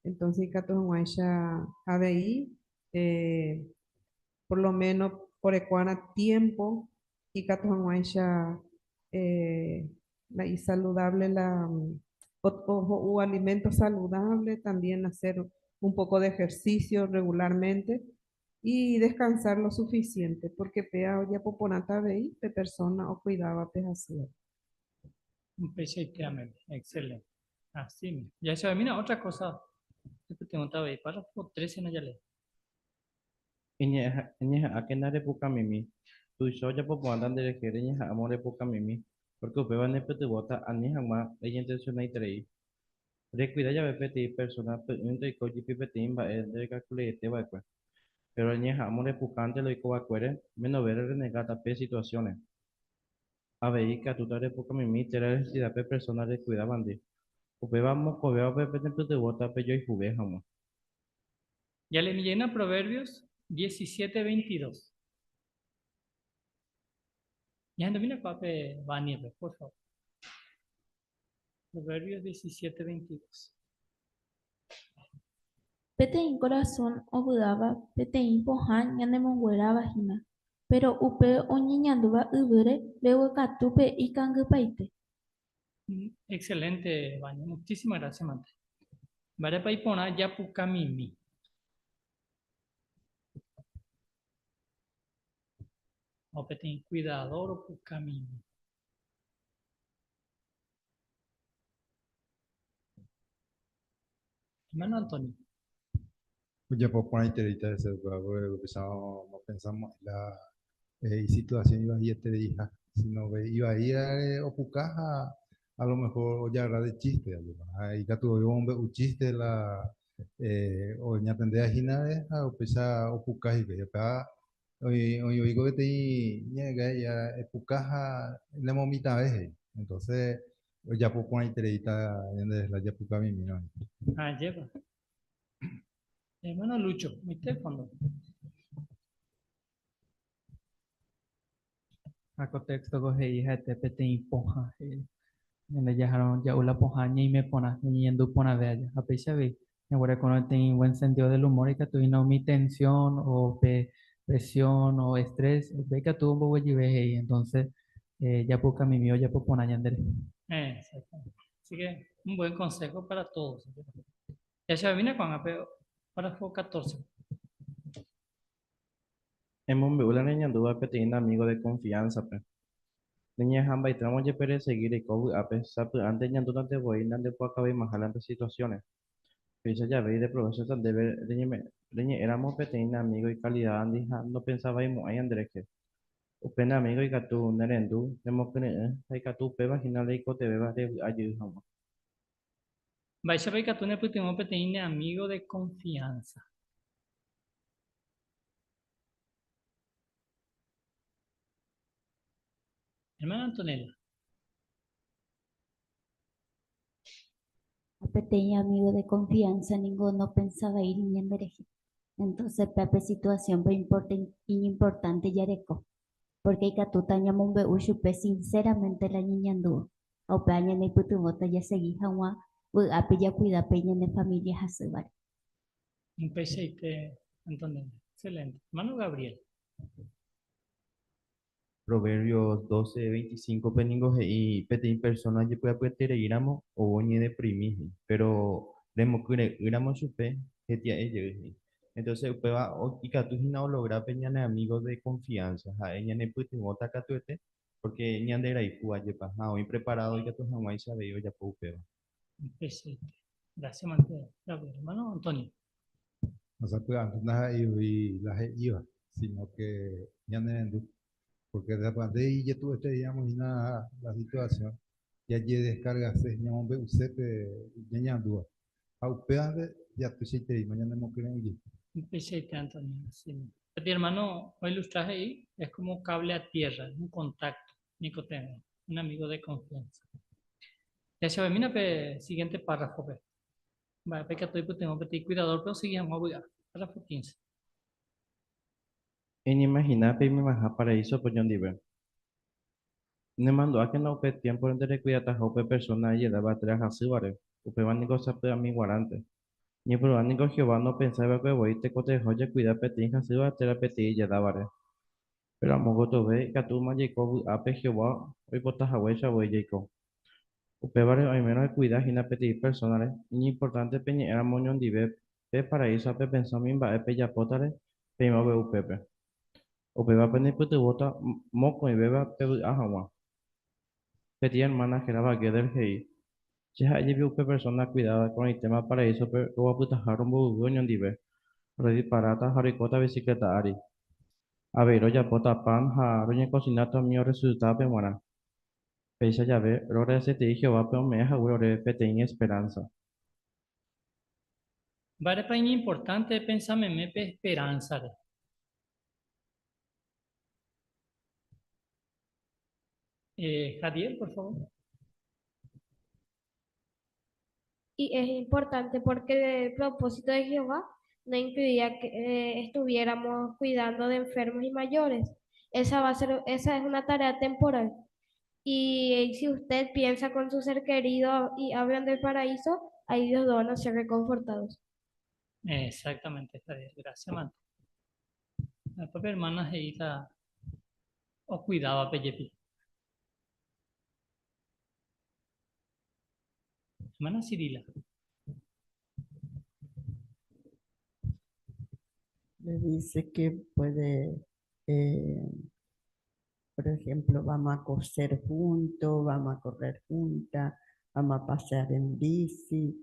Entonces ikatu hag̃uáicha avei por lo menos orekuára tiempo ikatu hag̃uáicha la isaludable la o alimento saludable, también hacer un poco de ejercicio regularmente y descansar lo suficiente, porque péa ojapo porãta avei pe persona okuidáva pe hasýva. Upeichaite, Amelia. Excelente. Así mismo. Jahechavemína otra cosa oipytyvõta avei. Párrafo 13 na jalee. Eñeha'ãkena repukamimi. Tuicha ojapo porãta nderehe reñeha'ãmo repukamimi, pórke upéva nepytyvõta ani hag̃ua reñetensionaiterei. Rekuida jave peteĩ persóna py'ỹinte oiko jepi peteĩ mba'e nderekalkuleiete va'ekue. Péro reñeha'ãmo repukánte la oiko va'ekuére, menove rerrenegáta pe situasiõre. Avei ikatúta repukamimi térã rehechida pe persóna rekuidávandi. Upéva mokõivévape penepytyvõta pejoayhuve hag̃ua. Jaleemi jeýna Proverbios 17, 22. Ñahendumína ko'ápe Vania-pe, por favor. Proverbios 17, 22. Peteĩ korasõ ovy'áva peteĩ pohã ñanemongueráva hína, péro upe oñeñandúva yvýre mbeguekatúpe ikangypaite. Excelente, Vania. Muchísimas gracias, mante. Mba'érepa iporã japukamimi. O peteĩ cuidador opukamimi. Hermano Antonio. Ojapo porãitereíta hese upéva, porque upéicharõ nopensamo'ãi la isituación ivaietereiha, sino que ivaírare opuka ha a lo mejor ojagarra de chiste, ajépa. Ha ikatu voi omombe'u chiste la oñatendéva hínare ha upéicha opuka hikuái. Upéva oĩ oĩko peteĩ ñe'ẽnga he'íva epuka ha nemomitãve he'i. Entonces ojapo porãitereíta ñande la japuka mimírõ. Ajépa. Hermano Lucho, oĩte fondo. Ha ko texto-ko he'i ha'ete peteĩ pohã, he'i ñande jahárõ ja'u la pohã ñaime porã, ñañeñandu porãve aja. Ha péicha avei, ñaguerekorõ peteĩ buen sentido del humor ikatu hína umi tensión o pe presión o estrés, upéi ikatu omboguejyve he'i, entonces japukamimi ojapo porã ñanderehe. Exactamente. Así que un buen consejo para todos. Jahechavemína ko'ág̃a pe párrafo 14. Emombe'u la reñandúva peteĩ ne amigo de confianza-pe. Reñeha'ãmbaitéramo jepe resegi reiko vy'ápe, sapy'ánte eñandúnte voi nandepu'akaveimaha la nde situación-re. Péicha jave ideprovéchota ndéve reñe'ẽramo peteĩ ne amigo ikalidádandi ha nopensavaimo'ãi nderehe. Upe ne amigo ikatu nerendu, nemokyre'ỹ ha ikatu upéva hína reikotevẽva revy'a jey hag̃ua. Mba'éichapa ikatu nepytyvõ peteĩ ne amigo de confianza? Hermana Antonella. Ha peteĩ amigo de confianza ningo nopensavaíri ñanderehe. Entonces péape situación-pe iñimportante jareko, porque ikatúta ñamombe'u chupe sinceramente la ñeñandúva. Ha upéva ñaneipytyvõta jasegi hag̃ua vy'ápe jakuida pe ñane familia hasývare. Upeichaite, Antonella. Excelente. Hermano Gabriel. Proverbios 12, 25-pe ningo he'i peteĩ persóna ojepy'apyetereíramo ou oñedeprimi he'i, péro remokyre'ỹramo chupe hetia'e jey he'i. Entonces upéva ikatu hína ologra pe ñane amigo de confianza, ha'e ñanepytyvõta katuete pórke ñanderayhu ajépa ha oĩ preparado ikatu hag̃uáicha avei ojapo upéva. Upeichaite. Gracias, mante, Gabriel. Hermano Antonio. Ha sapy'ánte ndaha'éi voi la he'íva, sino que ñanerendu. Porque sapy'ánte ijetu'uetereíramo hína la situación, jajedescargase, ñamombe'use pe ñañandúva. Ha upévante jatuichaitereíma ñanemokyre'ỹ jey. Upeichaite, Antonio. Sí. Peteĩ hermano oilustra he'i, es como cable a tierra, un contacto, ñaikotevẽ, un amigo de confianza. Jahechavemína pe siguiente párrafo-pe. Mba'épa ikatu oipytyvõ peteĩ cuidador-pe osegi hag̃ua ovy'a. Párrafo 15. Eñeimagina peimemaha paraísope oñondive. Nemandu'ákena upe tiémpore nde rekuidataha upe persóna ijedáva térã hasývare, upéva ningo sapy'ami g̃uarãnte. Ñepyrũrã ningo Jehová nopensái va'ekue voi tekotevẽha ojekuida peteĩ hasýva térã peteĩ ijedávare. Péro amo gotyove ikatúma jaiko vy'ápe Jehová oipota haguéicha voi jaiko. Upévare oimérõ ekuida hína peteĩ persónare, iñimportánte peñe'ẽramo oñondive pe paraíso ha pepensa umi mba'e pejapótare peimave upépe. Upéva penepytyvõta mokõivéva pevy'a hag̃ua. Peteĩ ermána hérava Geder he'i, Che ha'e jepi upe persóna akuidáva ko'ẽrõitéma paraísope roguapytaha rombovyvy oñondive, rodiparáta ha roikóta bicicleta ári. Avei rojapóta pan ha roñekosináta umi orresusitávape g̃uarã. Péicha jave, roagradeseterei Jehovápe ome'ẽ hague oréve peteĩ esperánsa. Mba'érepa iñimportánte epensa meme pe esperánsare? Jadiel, por favor. Y es importante porque el propósito de Jehová no incluía que estuviéramos cuidando de enfermos y mayores. Esa va a ser, esa es una tarea temporal. Y si usted piensa con su ser querido y hablan del paraíso, ahí los dos van a ser reconfortados. Exactamente, Javier. Gracias, man. La propia hermana Geita o cuidaba Pellepi. Hermana Cirila. Le dice que puede, eh, por ejemplo, vamos a coser juntos, vamos a correr juntas, vamos a pasear en bici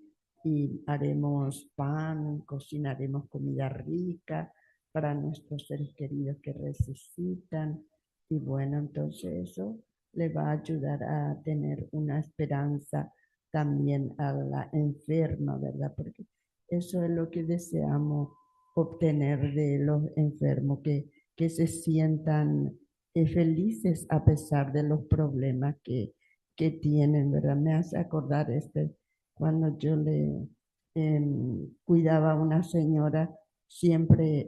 y haremos pan, cocinaremos comida rica para nuestros seres queridos que resucitan. Y bueno, entonces eso le va a ayudar a tener una esperanza también a la enferma, ¿verdad? Porque eso es lo que deseamos obtener de los enfermos, que se sientan felices a pesar de los problemas que tienen, ¿verdad? Me hace acordar cuando yo le cuidaba a una señora, siempre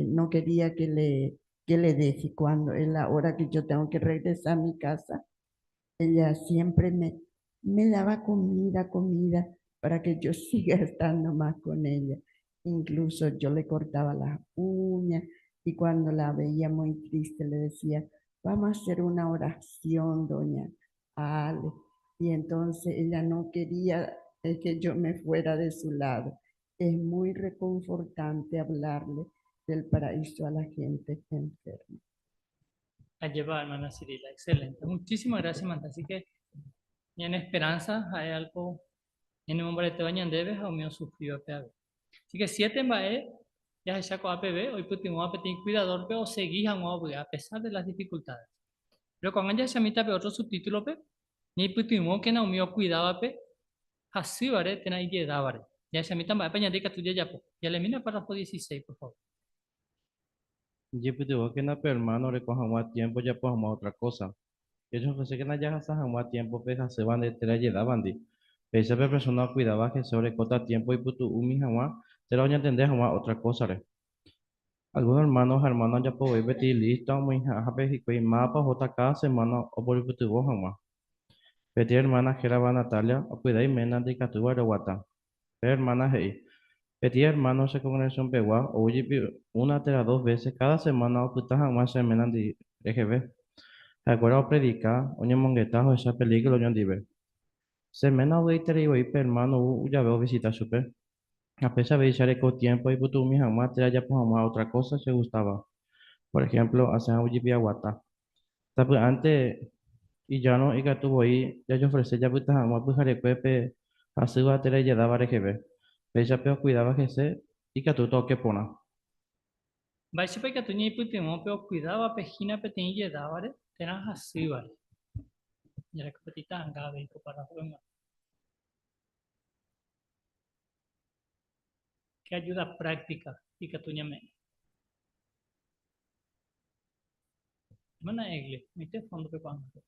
no quería que le deje cuando es la hora que yo tengo que regresar a mi casa. Ella siempre me daba comida, comida, para que yo siga estando más con ella. Incluso yo le cortaba las uñas y cuando la veía muy triste le decía, vamos a hacer una oración, doña Ale. Y entonces ella no quería que yo me fuera de su lado. Es muy reconfortante hablarle del paraíso a la gente enferma. A llevar, hermana Cirila, excelente. Muchísimas gracias, Manta. Así que, en esperanza, hay algo en el nombre de Tebañan debes o mío sufrió APB. Así que siete mba'e jahecha ko'ápeve, oipytyvõ peteĩ cuidador pe osegi hag̃ua a pesar de las dificultades. Pero cuando jahechamíta pe otro subtítulo pe, ñaipytyvõkena umi ocuidávape hasývare térã ijedávare. Jahechamíta mba'épa ñande ikatu jajapo. Jaleemína párrafo 16, por favor. Ñaipytyvõkena pe hermano oreko hag̃ua tiempo ojapo hag̃ua otra cosa. Ejofrecékena jahasa hag̃ua tiempo pe hasývandi térã ijedávandi. Péicha pe persona ocuidáva hese orekóta tiempo oipytu'umi hag̃ua térã oñatende hag̃ua otra cosa-re. Algunos hermanos ha hermanas ojapovoi peteĩ lista omoĩhápe hikuái mávapa ohóta cada semana oporopytyvõ hag̃ua. Peteĩ hermana hérava Natalia ocuida iména ndaikatúiva roguata. Pe hermana he'i, Peteĩ hermano che congregación-pegua oújepi una térã dos veces cada semana opyta hag̃ua che ména reheve. Ha'ekuéra opredika, oñemongeta ha ohecha película oñondive. Che ména ovy'aitereivoi pe hermano ou jave ovisita chupe. Ha péicha avei che areko tiempo aipytu'umi hag̃ua térã ajapo hag̃ua otra cosa che gustaba. Por ejemplo, asẽ hagujepi aguata. Sapy'ánte ijárõ ikatu voi jajofrese japyta hag̃ua pyharekue pe hasýva térã ijedáva reheve. Péicha pe okuidáva hese ikatúta oke porã. Mba'éichapa ikatu ñaipytyvõ pe okuidávape hína peteĩ ijedávare térã hasývare? Jareko peteĩ ta'anga avei ko párrafo-pe g̃uarã. Qué ayuda práctica ikatu ñame'ẽ? Hermana Egle, oĩte fondo-pe ko'ág̃a.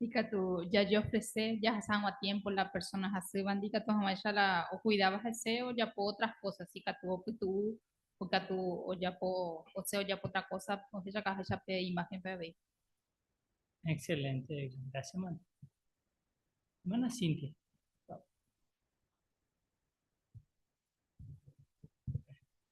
Ikatu jajeofrece jahasa hag̃ua tiempo la persona hasývandi ikatu hag̃uáicha la ocuidáva hese ojapo otras cosas, ikatu opytu'u, ikatu ojapo ose ojapo otra cosa ohechakaháicha pe imagen-pe avei. Excelente, gracias, hermana. Hermana Cintia.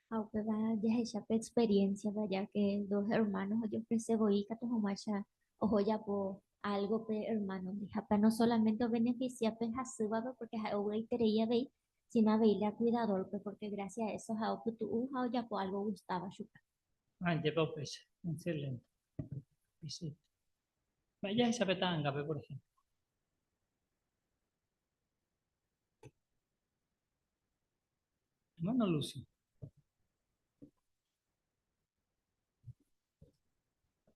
Ha upéva jahecha pe experiencia ya que dos hermanos ojeofrece voi ikatu hag̃uáicha oho ojapo algo pe hermano-ndi. Ha pe no solamente obeneficia pe hasývape porque ha'e ovy'aiterei avei, sino avei la cuidador-pe porque gracias a eso ha'e opytu'u ha ojapo algo ogustáva chupe. Ajépa upéicha. Excelente. Mba'e jahecha pe ta'angápe, por ejemplo. Hermano Lucio.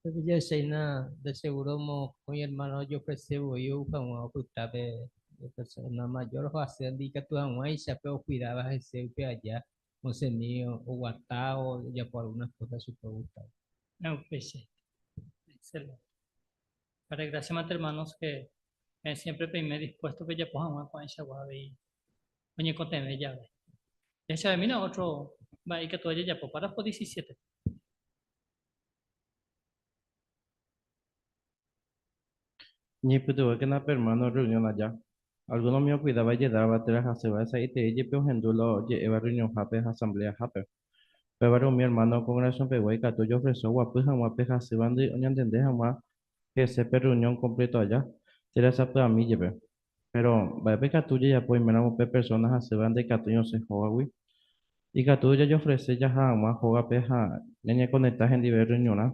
Jahecháina de seguro mokõi hermano ojeofrece voi ou hag̃ua opyta pe persona mayor ohasýandi ikatu hag̃uáicha pe okuidáva hese upe aja osẽmi oguata o ojapo algunas cosas chupe ogustáva. Upéicha. Excelente. Para gracias, hermanos, que Peẽ siempre peime dispuesto pejapo hag̃ua ko'ãichagua avei oñekotevẽ jave. Jahechavemína ótro mba'e ikatúva jajapo, párrafo 17. Ñaipytyvõkena pe ermáno rreunión aja. Algúno umi okuidáva ijedáva térã hasýva sa'iterei jepe ohendu la oje'éva rreunionhápe ha asambleahápe. Upévare umi ermáno kongregasionpegua ikatu ojeofrese oguapy hag̃ua pe hasývandi oñantende hag̃ua hese pe rreunión kompléto aja, térã sapy'ami jepe. Péro, mba'épa ikatu jajapo oiméramo pe persóna hasýva ndaikatúi osẽ hógagui? Ikatu jajofrese jaha hag̃ua hógape ha ñañekonekta hendive rreuniorã.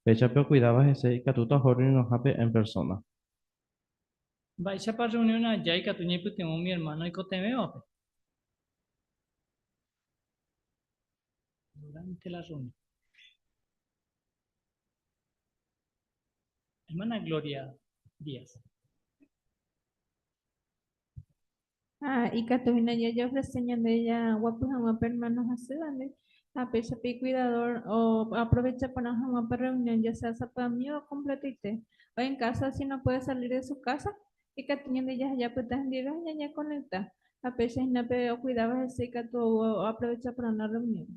Péicha pe okuidáva hese ikatúta oho rreunionhápe en persóna. Mba'éichapa rreunión aja ikatu ñaipytyvõ umi ermáno oikotevẽvape? Durante la reunión. Hermana Gloria Díaz. Ha ikatu hína jajeofrese ñande jaguapy hag̃ua pe hermano hasývandi, ha péicha pe icuidador oaprovecha porã hag̃ua pe reunión, ya sea sapy'ami o completoite. O en caso si no puede salir de su casa, ikatu ñande jahejapyta hendive ha ñañeconecta, ha péicha hína pe ocuidáva hese ikatu oaprovecha porã la reunión.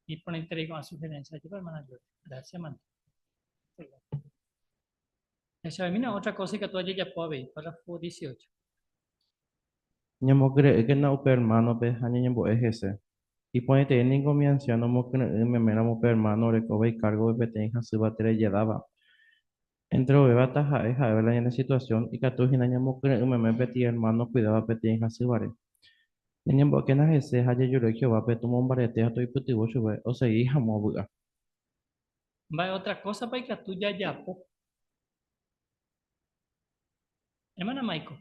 Iporãiterei ko'ã sugerencia ajépa, hermana Gloria. Gracias, mante. Jahechavemína otra cosa ikatu ajejapo avei, párrafo 18. Ñamokyre'ỹkena upe ermánope ha ñañembo'e hese. Iporãiterei ningo umi ansiáno omokyre'ỹ meméramo upe ermáno orekóva ikárgope peteĩ hasýva térã ijedáva. Enterovéva taha'e ha'éva la ñane situasión, ikatu hína ñamokyre'ỹ meme peteĩ ermáno okuidáva peteĩ hasývare. Ñañembo'ékena hese ha jajerure Jehovápe tomombarete ha toipytyvõ chupe osegi hag̃ua ovy'a. Mba'e ótra kósapa ikatu jajapo? Ermána Maiko.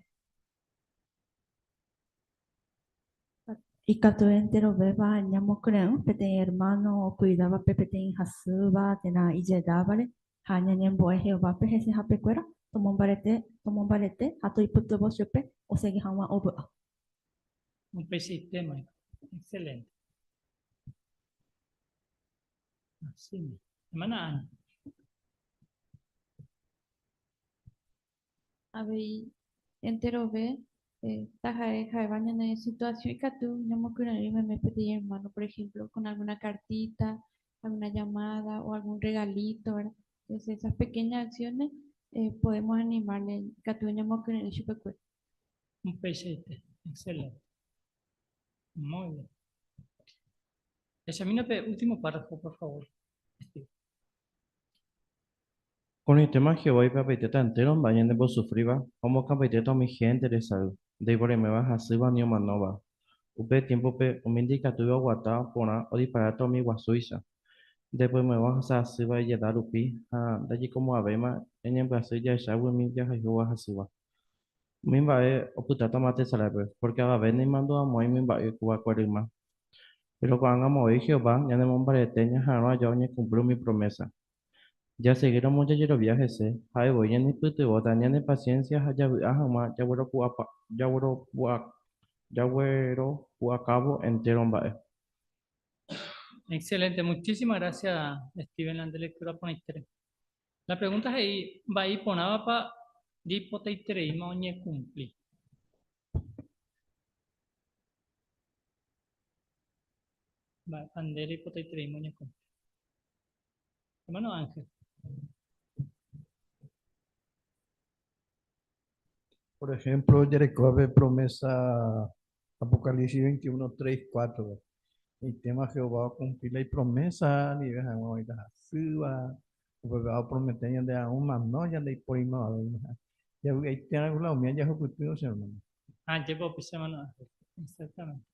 Ikatu enterovéva ñamokyre'ỹ peteĩ ermáno okuidávape peteĩ hasýva térã ijedávare ha ñañembo'e Jehovápe hesehapekuéra tomombarete, tomombarete ha toipytyvõ chupe osegi hag̃ua ovy'a. Upeichaite, Maiko. Excelente. Así mismo. Hermana Ana. Avei enterove taha'e ha'éva ñane situasiõ ikatu ñamokyre'ỹ meme peteĩ hermano, por ejemplo, con alguna cartita, alguna llamada o algún regalito, ¿verdad? Entonces esas pequeñas acciones podemos animarle, ikatu ñamokyre'ỹ chupekuéra. Upeichaite, excelente. Muy bien. Examina pe último párrafo, por favor. Steve. Ko'ẽrõitéma Jehová oipy'apaitéta entéro mba'e ñanembosufríva ha omokãmbaitéta umi hénte resay, ndaiporaiméva hasýva ni omanóva. Upe tiémpope, umi ndaikatúiva oguata porã odiparáta umi guasúicha. Ndaipoimegua ohasa asýva ijeda rupi ha ndajaikomo'ãvéima ñañembyasy jahechágui umi jahayhúva hasýva. Umi mba'e opytátama tesaráipe, pórke avave naimandu'amo'ãi umi mba'e oikova'ekue yma. Péro ko'ág̃a voi Jehová ñanemombarete ñaha'arõ aja oñekumpli umi promésa. Jasegíramo jajerovia hese, ha'e voi ñanepytyvõta ñanepasiénsia ha javy'a hag̃ua jagueropu'akávo entéro mba'e. Excelente, muchísimas gracias Steven la nde lectura porãitére. La pregunta he'i, mba'e iporãvapa jaipotaitereíma oñekumpli? Mba'épa nde reipotaitereíma oñekumpli? Hermano Ángel. Por ejemplo, jareko pe promesa Apocalipsis 21, 3, 4. El tema Jehová ocumpli la ipromesa, anive hag̃ua oĩta hasýva, upépe opromete ñande aún mano ñande iporimavavéima. Javy'aite la umi jahupytýrõ che hermano. Ah, ajépa upéicha hermano Ángel. Exactamente.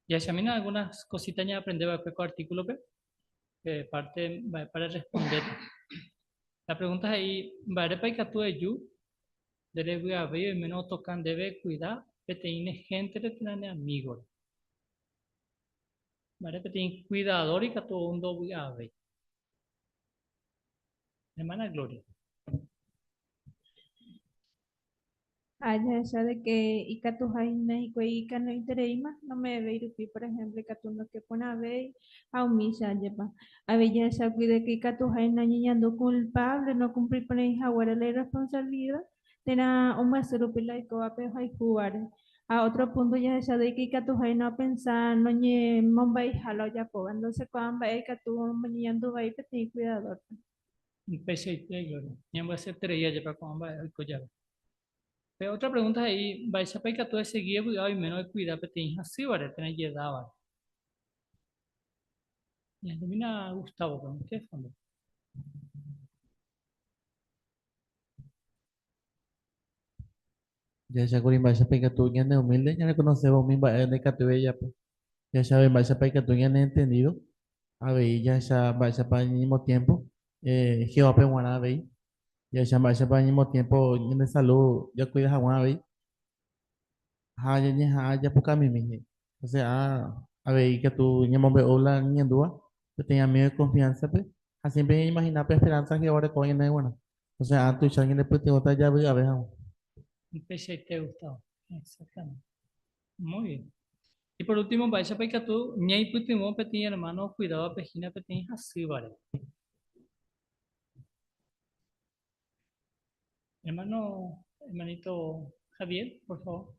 Jahechamína algunas cositas ñaaprende va'ekue ko artículo-pe, pe parte mba'épa rerespondéta. La pregunta he'i, mba'érepa ikatu eju nderevy'avéi oimérõ otoka ndéve ekuida peteĩ ne héntere térã ne amígore? Mba'ére peteĩ cuidador ikatu ou ndovy'avéi? Hermana Gloria. Ha jahecha de que ikatuha hína hikuái ikane'õitereíma, nome'ẽvéi rupi, por ejemplo, ikatu ndokeporãvéi ha umícha jepa. Avei jahechákuri de que ikatuha hína oñeñandu culpable nokumpliporãi haguére la irresponsabilidad térã ombyasy rupi la oikóvape ohayhúvare. Ha otro punto jahecha de que ikatuha hína opensa noñemomba'eiha la ojapóva. Entonces ko'ã mba'e ikatu omoñeñandu vai peteĩ cuidador-pe. Upeichaite, Gloria. Ñambyasyeterei ajépa ko'ã mba'e oiko jave. Pe ótra pregúnta he'i, Mba'éichapa ikatu esegi evy'a oimérõ ekuida peteĩ hasývare térã ijedávare? Ñahendumína Gustavo-pe, oĩke fóndope. Jahechákuri mba'éichapa ikatu ñaneumílde ñarekonosévo umi mba'e ndaikatúiva jajapo. Jahechave mba'éichapa ikatu ñaneentendido, avei jahecha mba'éichapa ñañemotiémpo Jehovápe g̃uarã avei. Jahecha mba'éichapa ñañemotiémpo ñande salu jakuida hag̃ua avei ha ñañeha'ã japukamimi. Osea, avei ikatu ñamombe'u la ñañandúva peteĩ amigo de confianza-pe ha siempre ñañeimagina pe esperanza Jehová orekóva ñandéve g̃uarã. Osea, tuicha ñanepytyvõta javy'ave hag̃ua. Upeichaite, Gustavo. Exactamente. Muy bien. Y por último, mba'éichapa ikatu ñaipytyvõ peteĩ hermano okuidávape hína peteĩ hasývare? Hermano, hermanito Javier, por favor.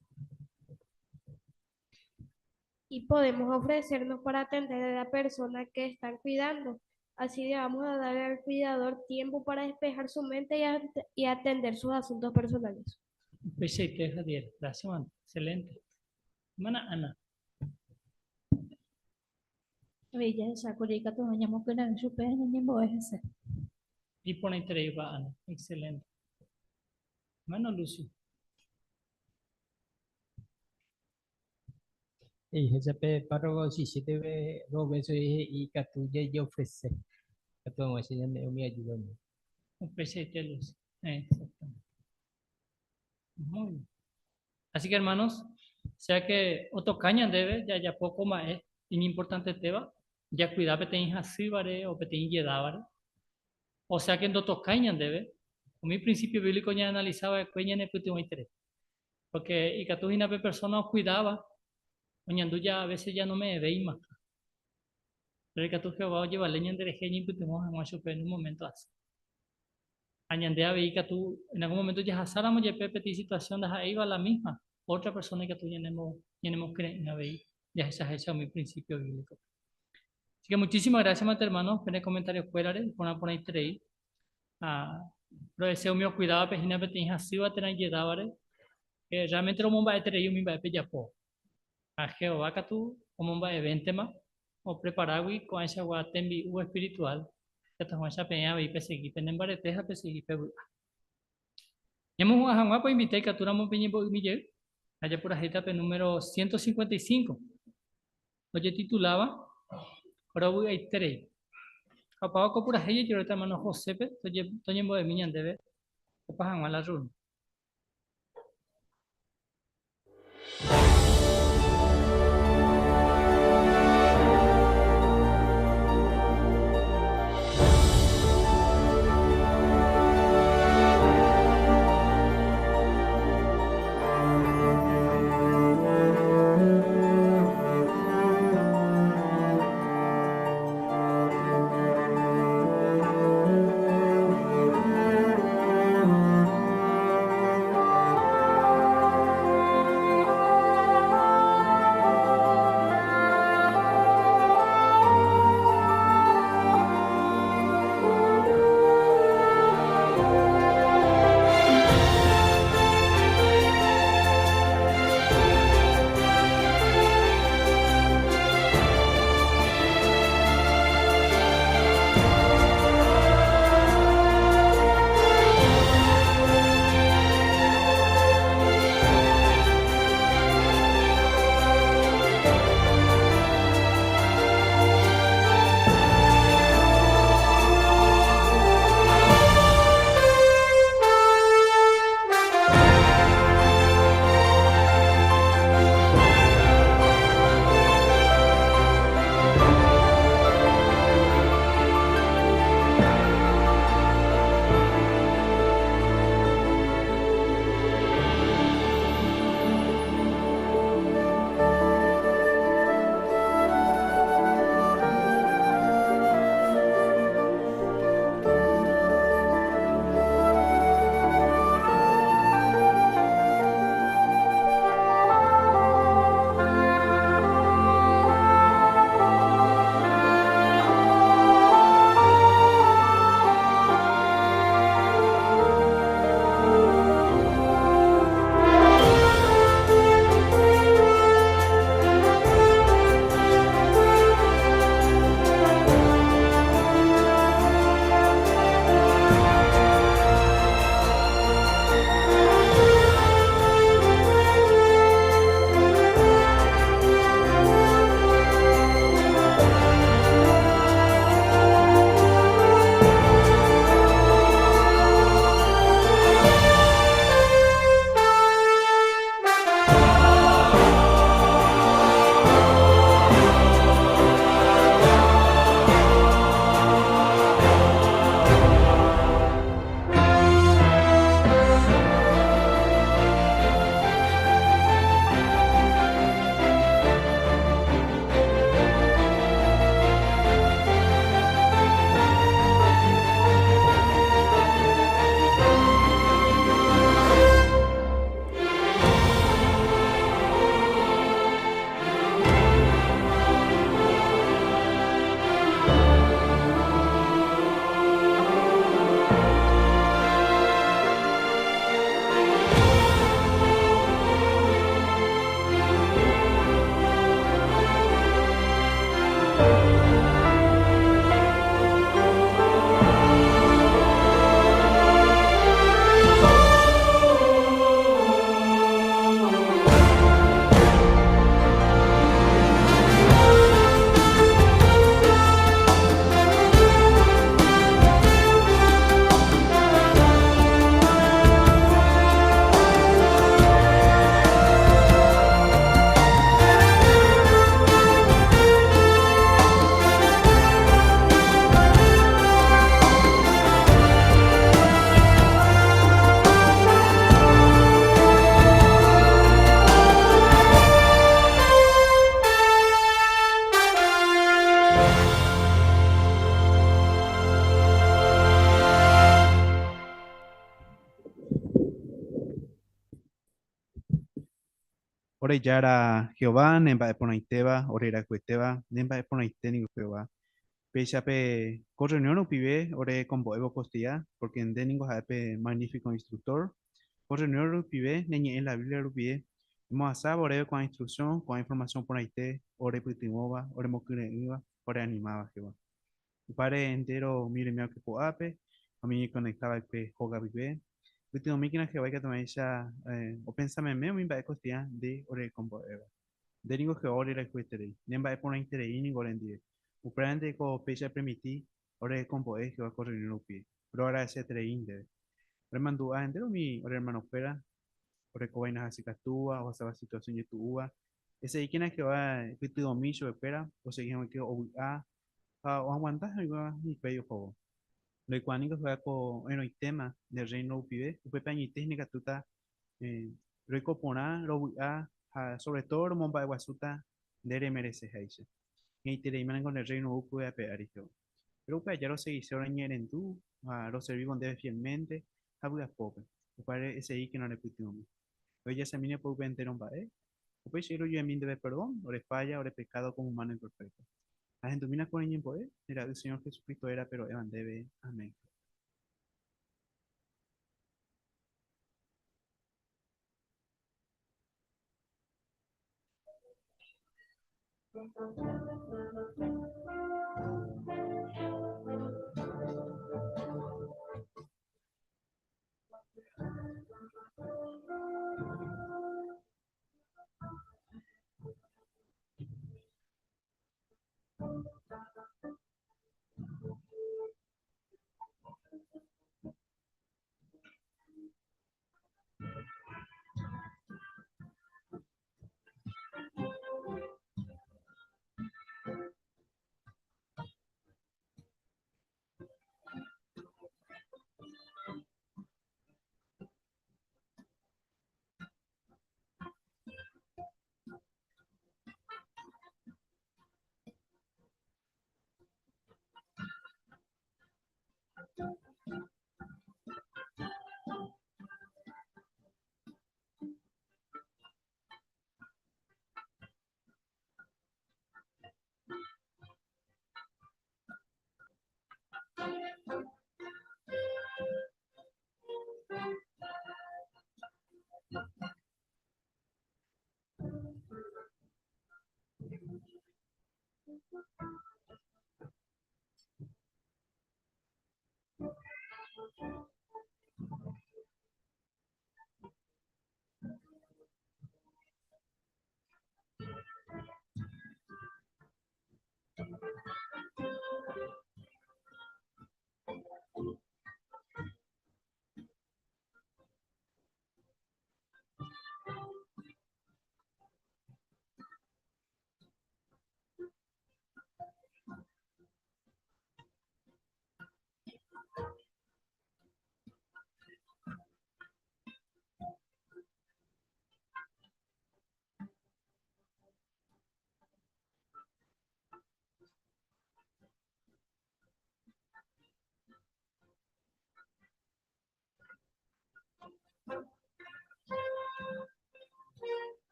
Y podemos ofrecernos para atender a la persona que están cuidando. Así le vamos a dar al cuidador tiempo para despejar su mente y atender sus asuntos personales. Upeichaite, Javier. Gracias, man. Excelente. Hermana Ana. Avei jahechákuri ikatu ñamokyre'ỹ chupe ha ñañembo'e hese. Iporãitereíva, Ana. Excelente. Hermano Lucio. He'iháicha pe párrafo 17-pe dos vése he'i ikatu jajeofrese ikatu hag̃uáicha ñame'ẽ umi ajúda umi. Upeichaite, Lucio. Exactamente. Muy bien. Así que hermanos, sea que otoka ñandéve jajapo ko mba'e iñimportantetéva, jakuida peteĩ hasývare o peteĩ ijedávare, o sea que ndotokái ñandéve, umi principio bíblico ñaanalisa va'ekue ñanepytyvõiterei. Porque ikatu hína pe persona okuidáva oñandu ja a veces ja nome'ẽvéima. Pero ikatu Jehová ojevale ñanderehe ñaipytyvõ hag̃ua chupe en un momento así. Ha ñande avei ikatu en algún momento jahasáramo jepe peteĩ situación ndaha'éiva la misma, otra persona ikatu ñanemokyre'ỹ avei jahechaháicha umi principio bíblico. Así que muchísimas gracias, mante hermano, pene comentario-kuérare, iporã porãiterei. Ha rohese umi okuidávape hína peteĩ hasýva térã ijedávare, que realmente romomba'eterei umi mba'e pejapo. Ha Jehová katu omomba'evéntema opreparágui ko'ãichagua tembi'u espiritual ikatu hag̃uáicha peẽ avei pesegi penembarete ha pesegi pevy'a. Ñamohu'ã hag̃ua poinvita ikatúramo peñembo'ymi jey ha japurahéita pe número 155 ojetituláva Rovy'aiterei. Ha opávo ko purahéi jajeruréta hermano Josépe toñembo'emi ñandéve opa hag̃ua la rreunión. Ore Jára Jehová, ne mba'eporãitéva, ore rayhuetéva, ne mba'eporãite ningo Jehová. Péicha pe ko reunión rupive ore kombo'évo kostia, porque nde ningo ha'e pe magnífico instructor. Ko reunión rupive, ne ñe'ẽ la Biblia rupive, emohasáva oréve ko'ã instrucción, ko'ã información porãite ore pytyvõva, ore mokyre'ỹva, ore animáva, Jehová. Upáre entero umi remia okepo'ápe, ha umi oñekonekta va'ekue hóga guive, pytyvõmíkena Jehová ikatu'ãicha opensa meme umi mba'e kostia nde orekombo'éva. Nde ningo Jehová orerayhueterei, ne mba'e porãiterei ningo orendive. Upéva nde ko péicha epermiti orekombo'e Jehová ko reunión rupi. Roagradeseterei ndéve. Oremandu'a entero umi ore hermanokuéra orekóva inahasykatúva, ohasáva situación jetu'úva. Eseíkena Jehová ipytyvõmi chupekuéra osegi hag̃ua ovy'a ha oaguanta hag̃ua hikuái ohóvo. Roikuaa ningo Jehová ko oĩrõitéma nde Rréino rupive, upépe añoite ikatúta roiko porã, rovy'a ha sobre todo romomba'eguasúta nde remereseháicha. Ñaitereíma ningo nde Rréino ou ape ári, Jehová. Péro upe aja rosegise roñe'ẽrendu ha roservívo ndéve fielmente ha vy'apópe. Upévare eseíkena orepytyvõmi. Rojasamíne po upe entéro mba'e, upéicha rojuemi ndéve perdón, ore falla, ore pecado como humano imperfecto. Ahendumína ko reñembo'e, nde Ra'y Señor Jesucristo rérape ro'éva ndéve. Amén.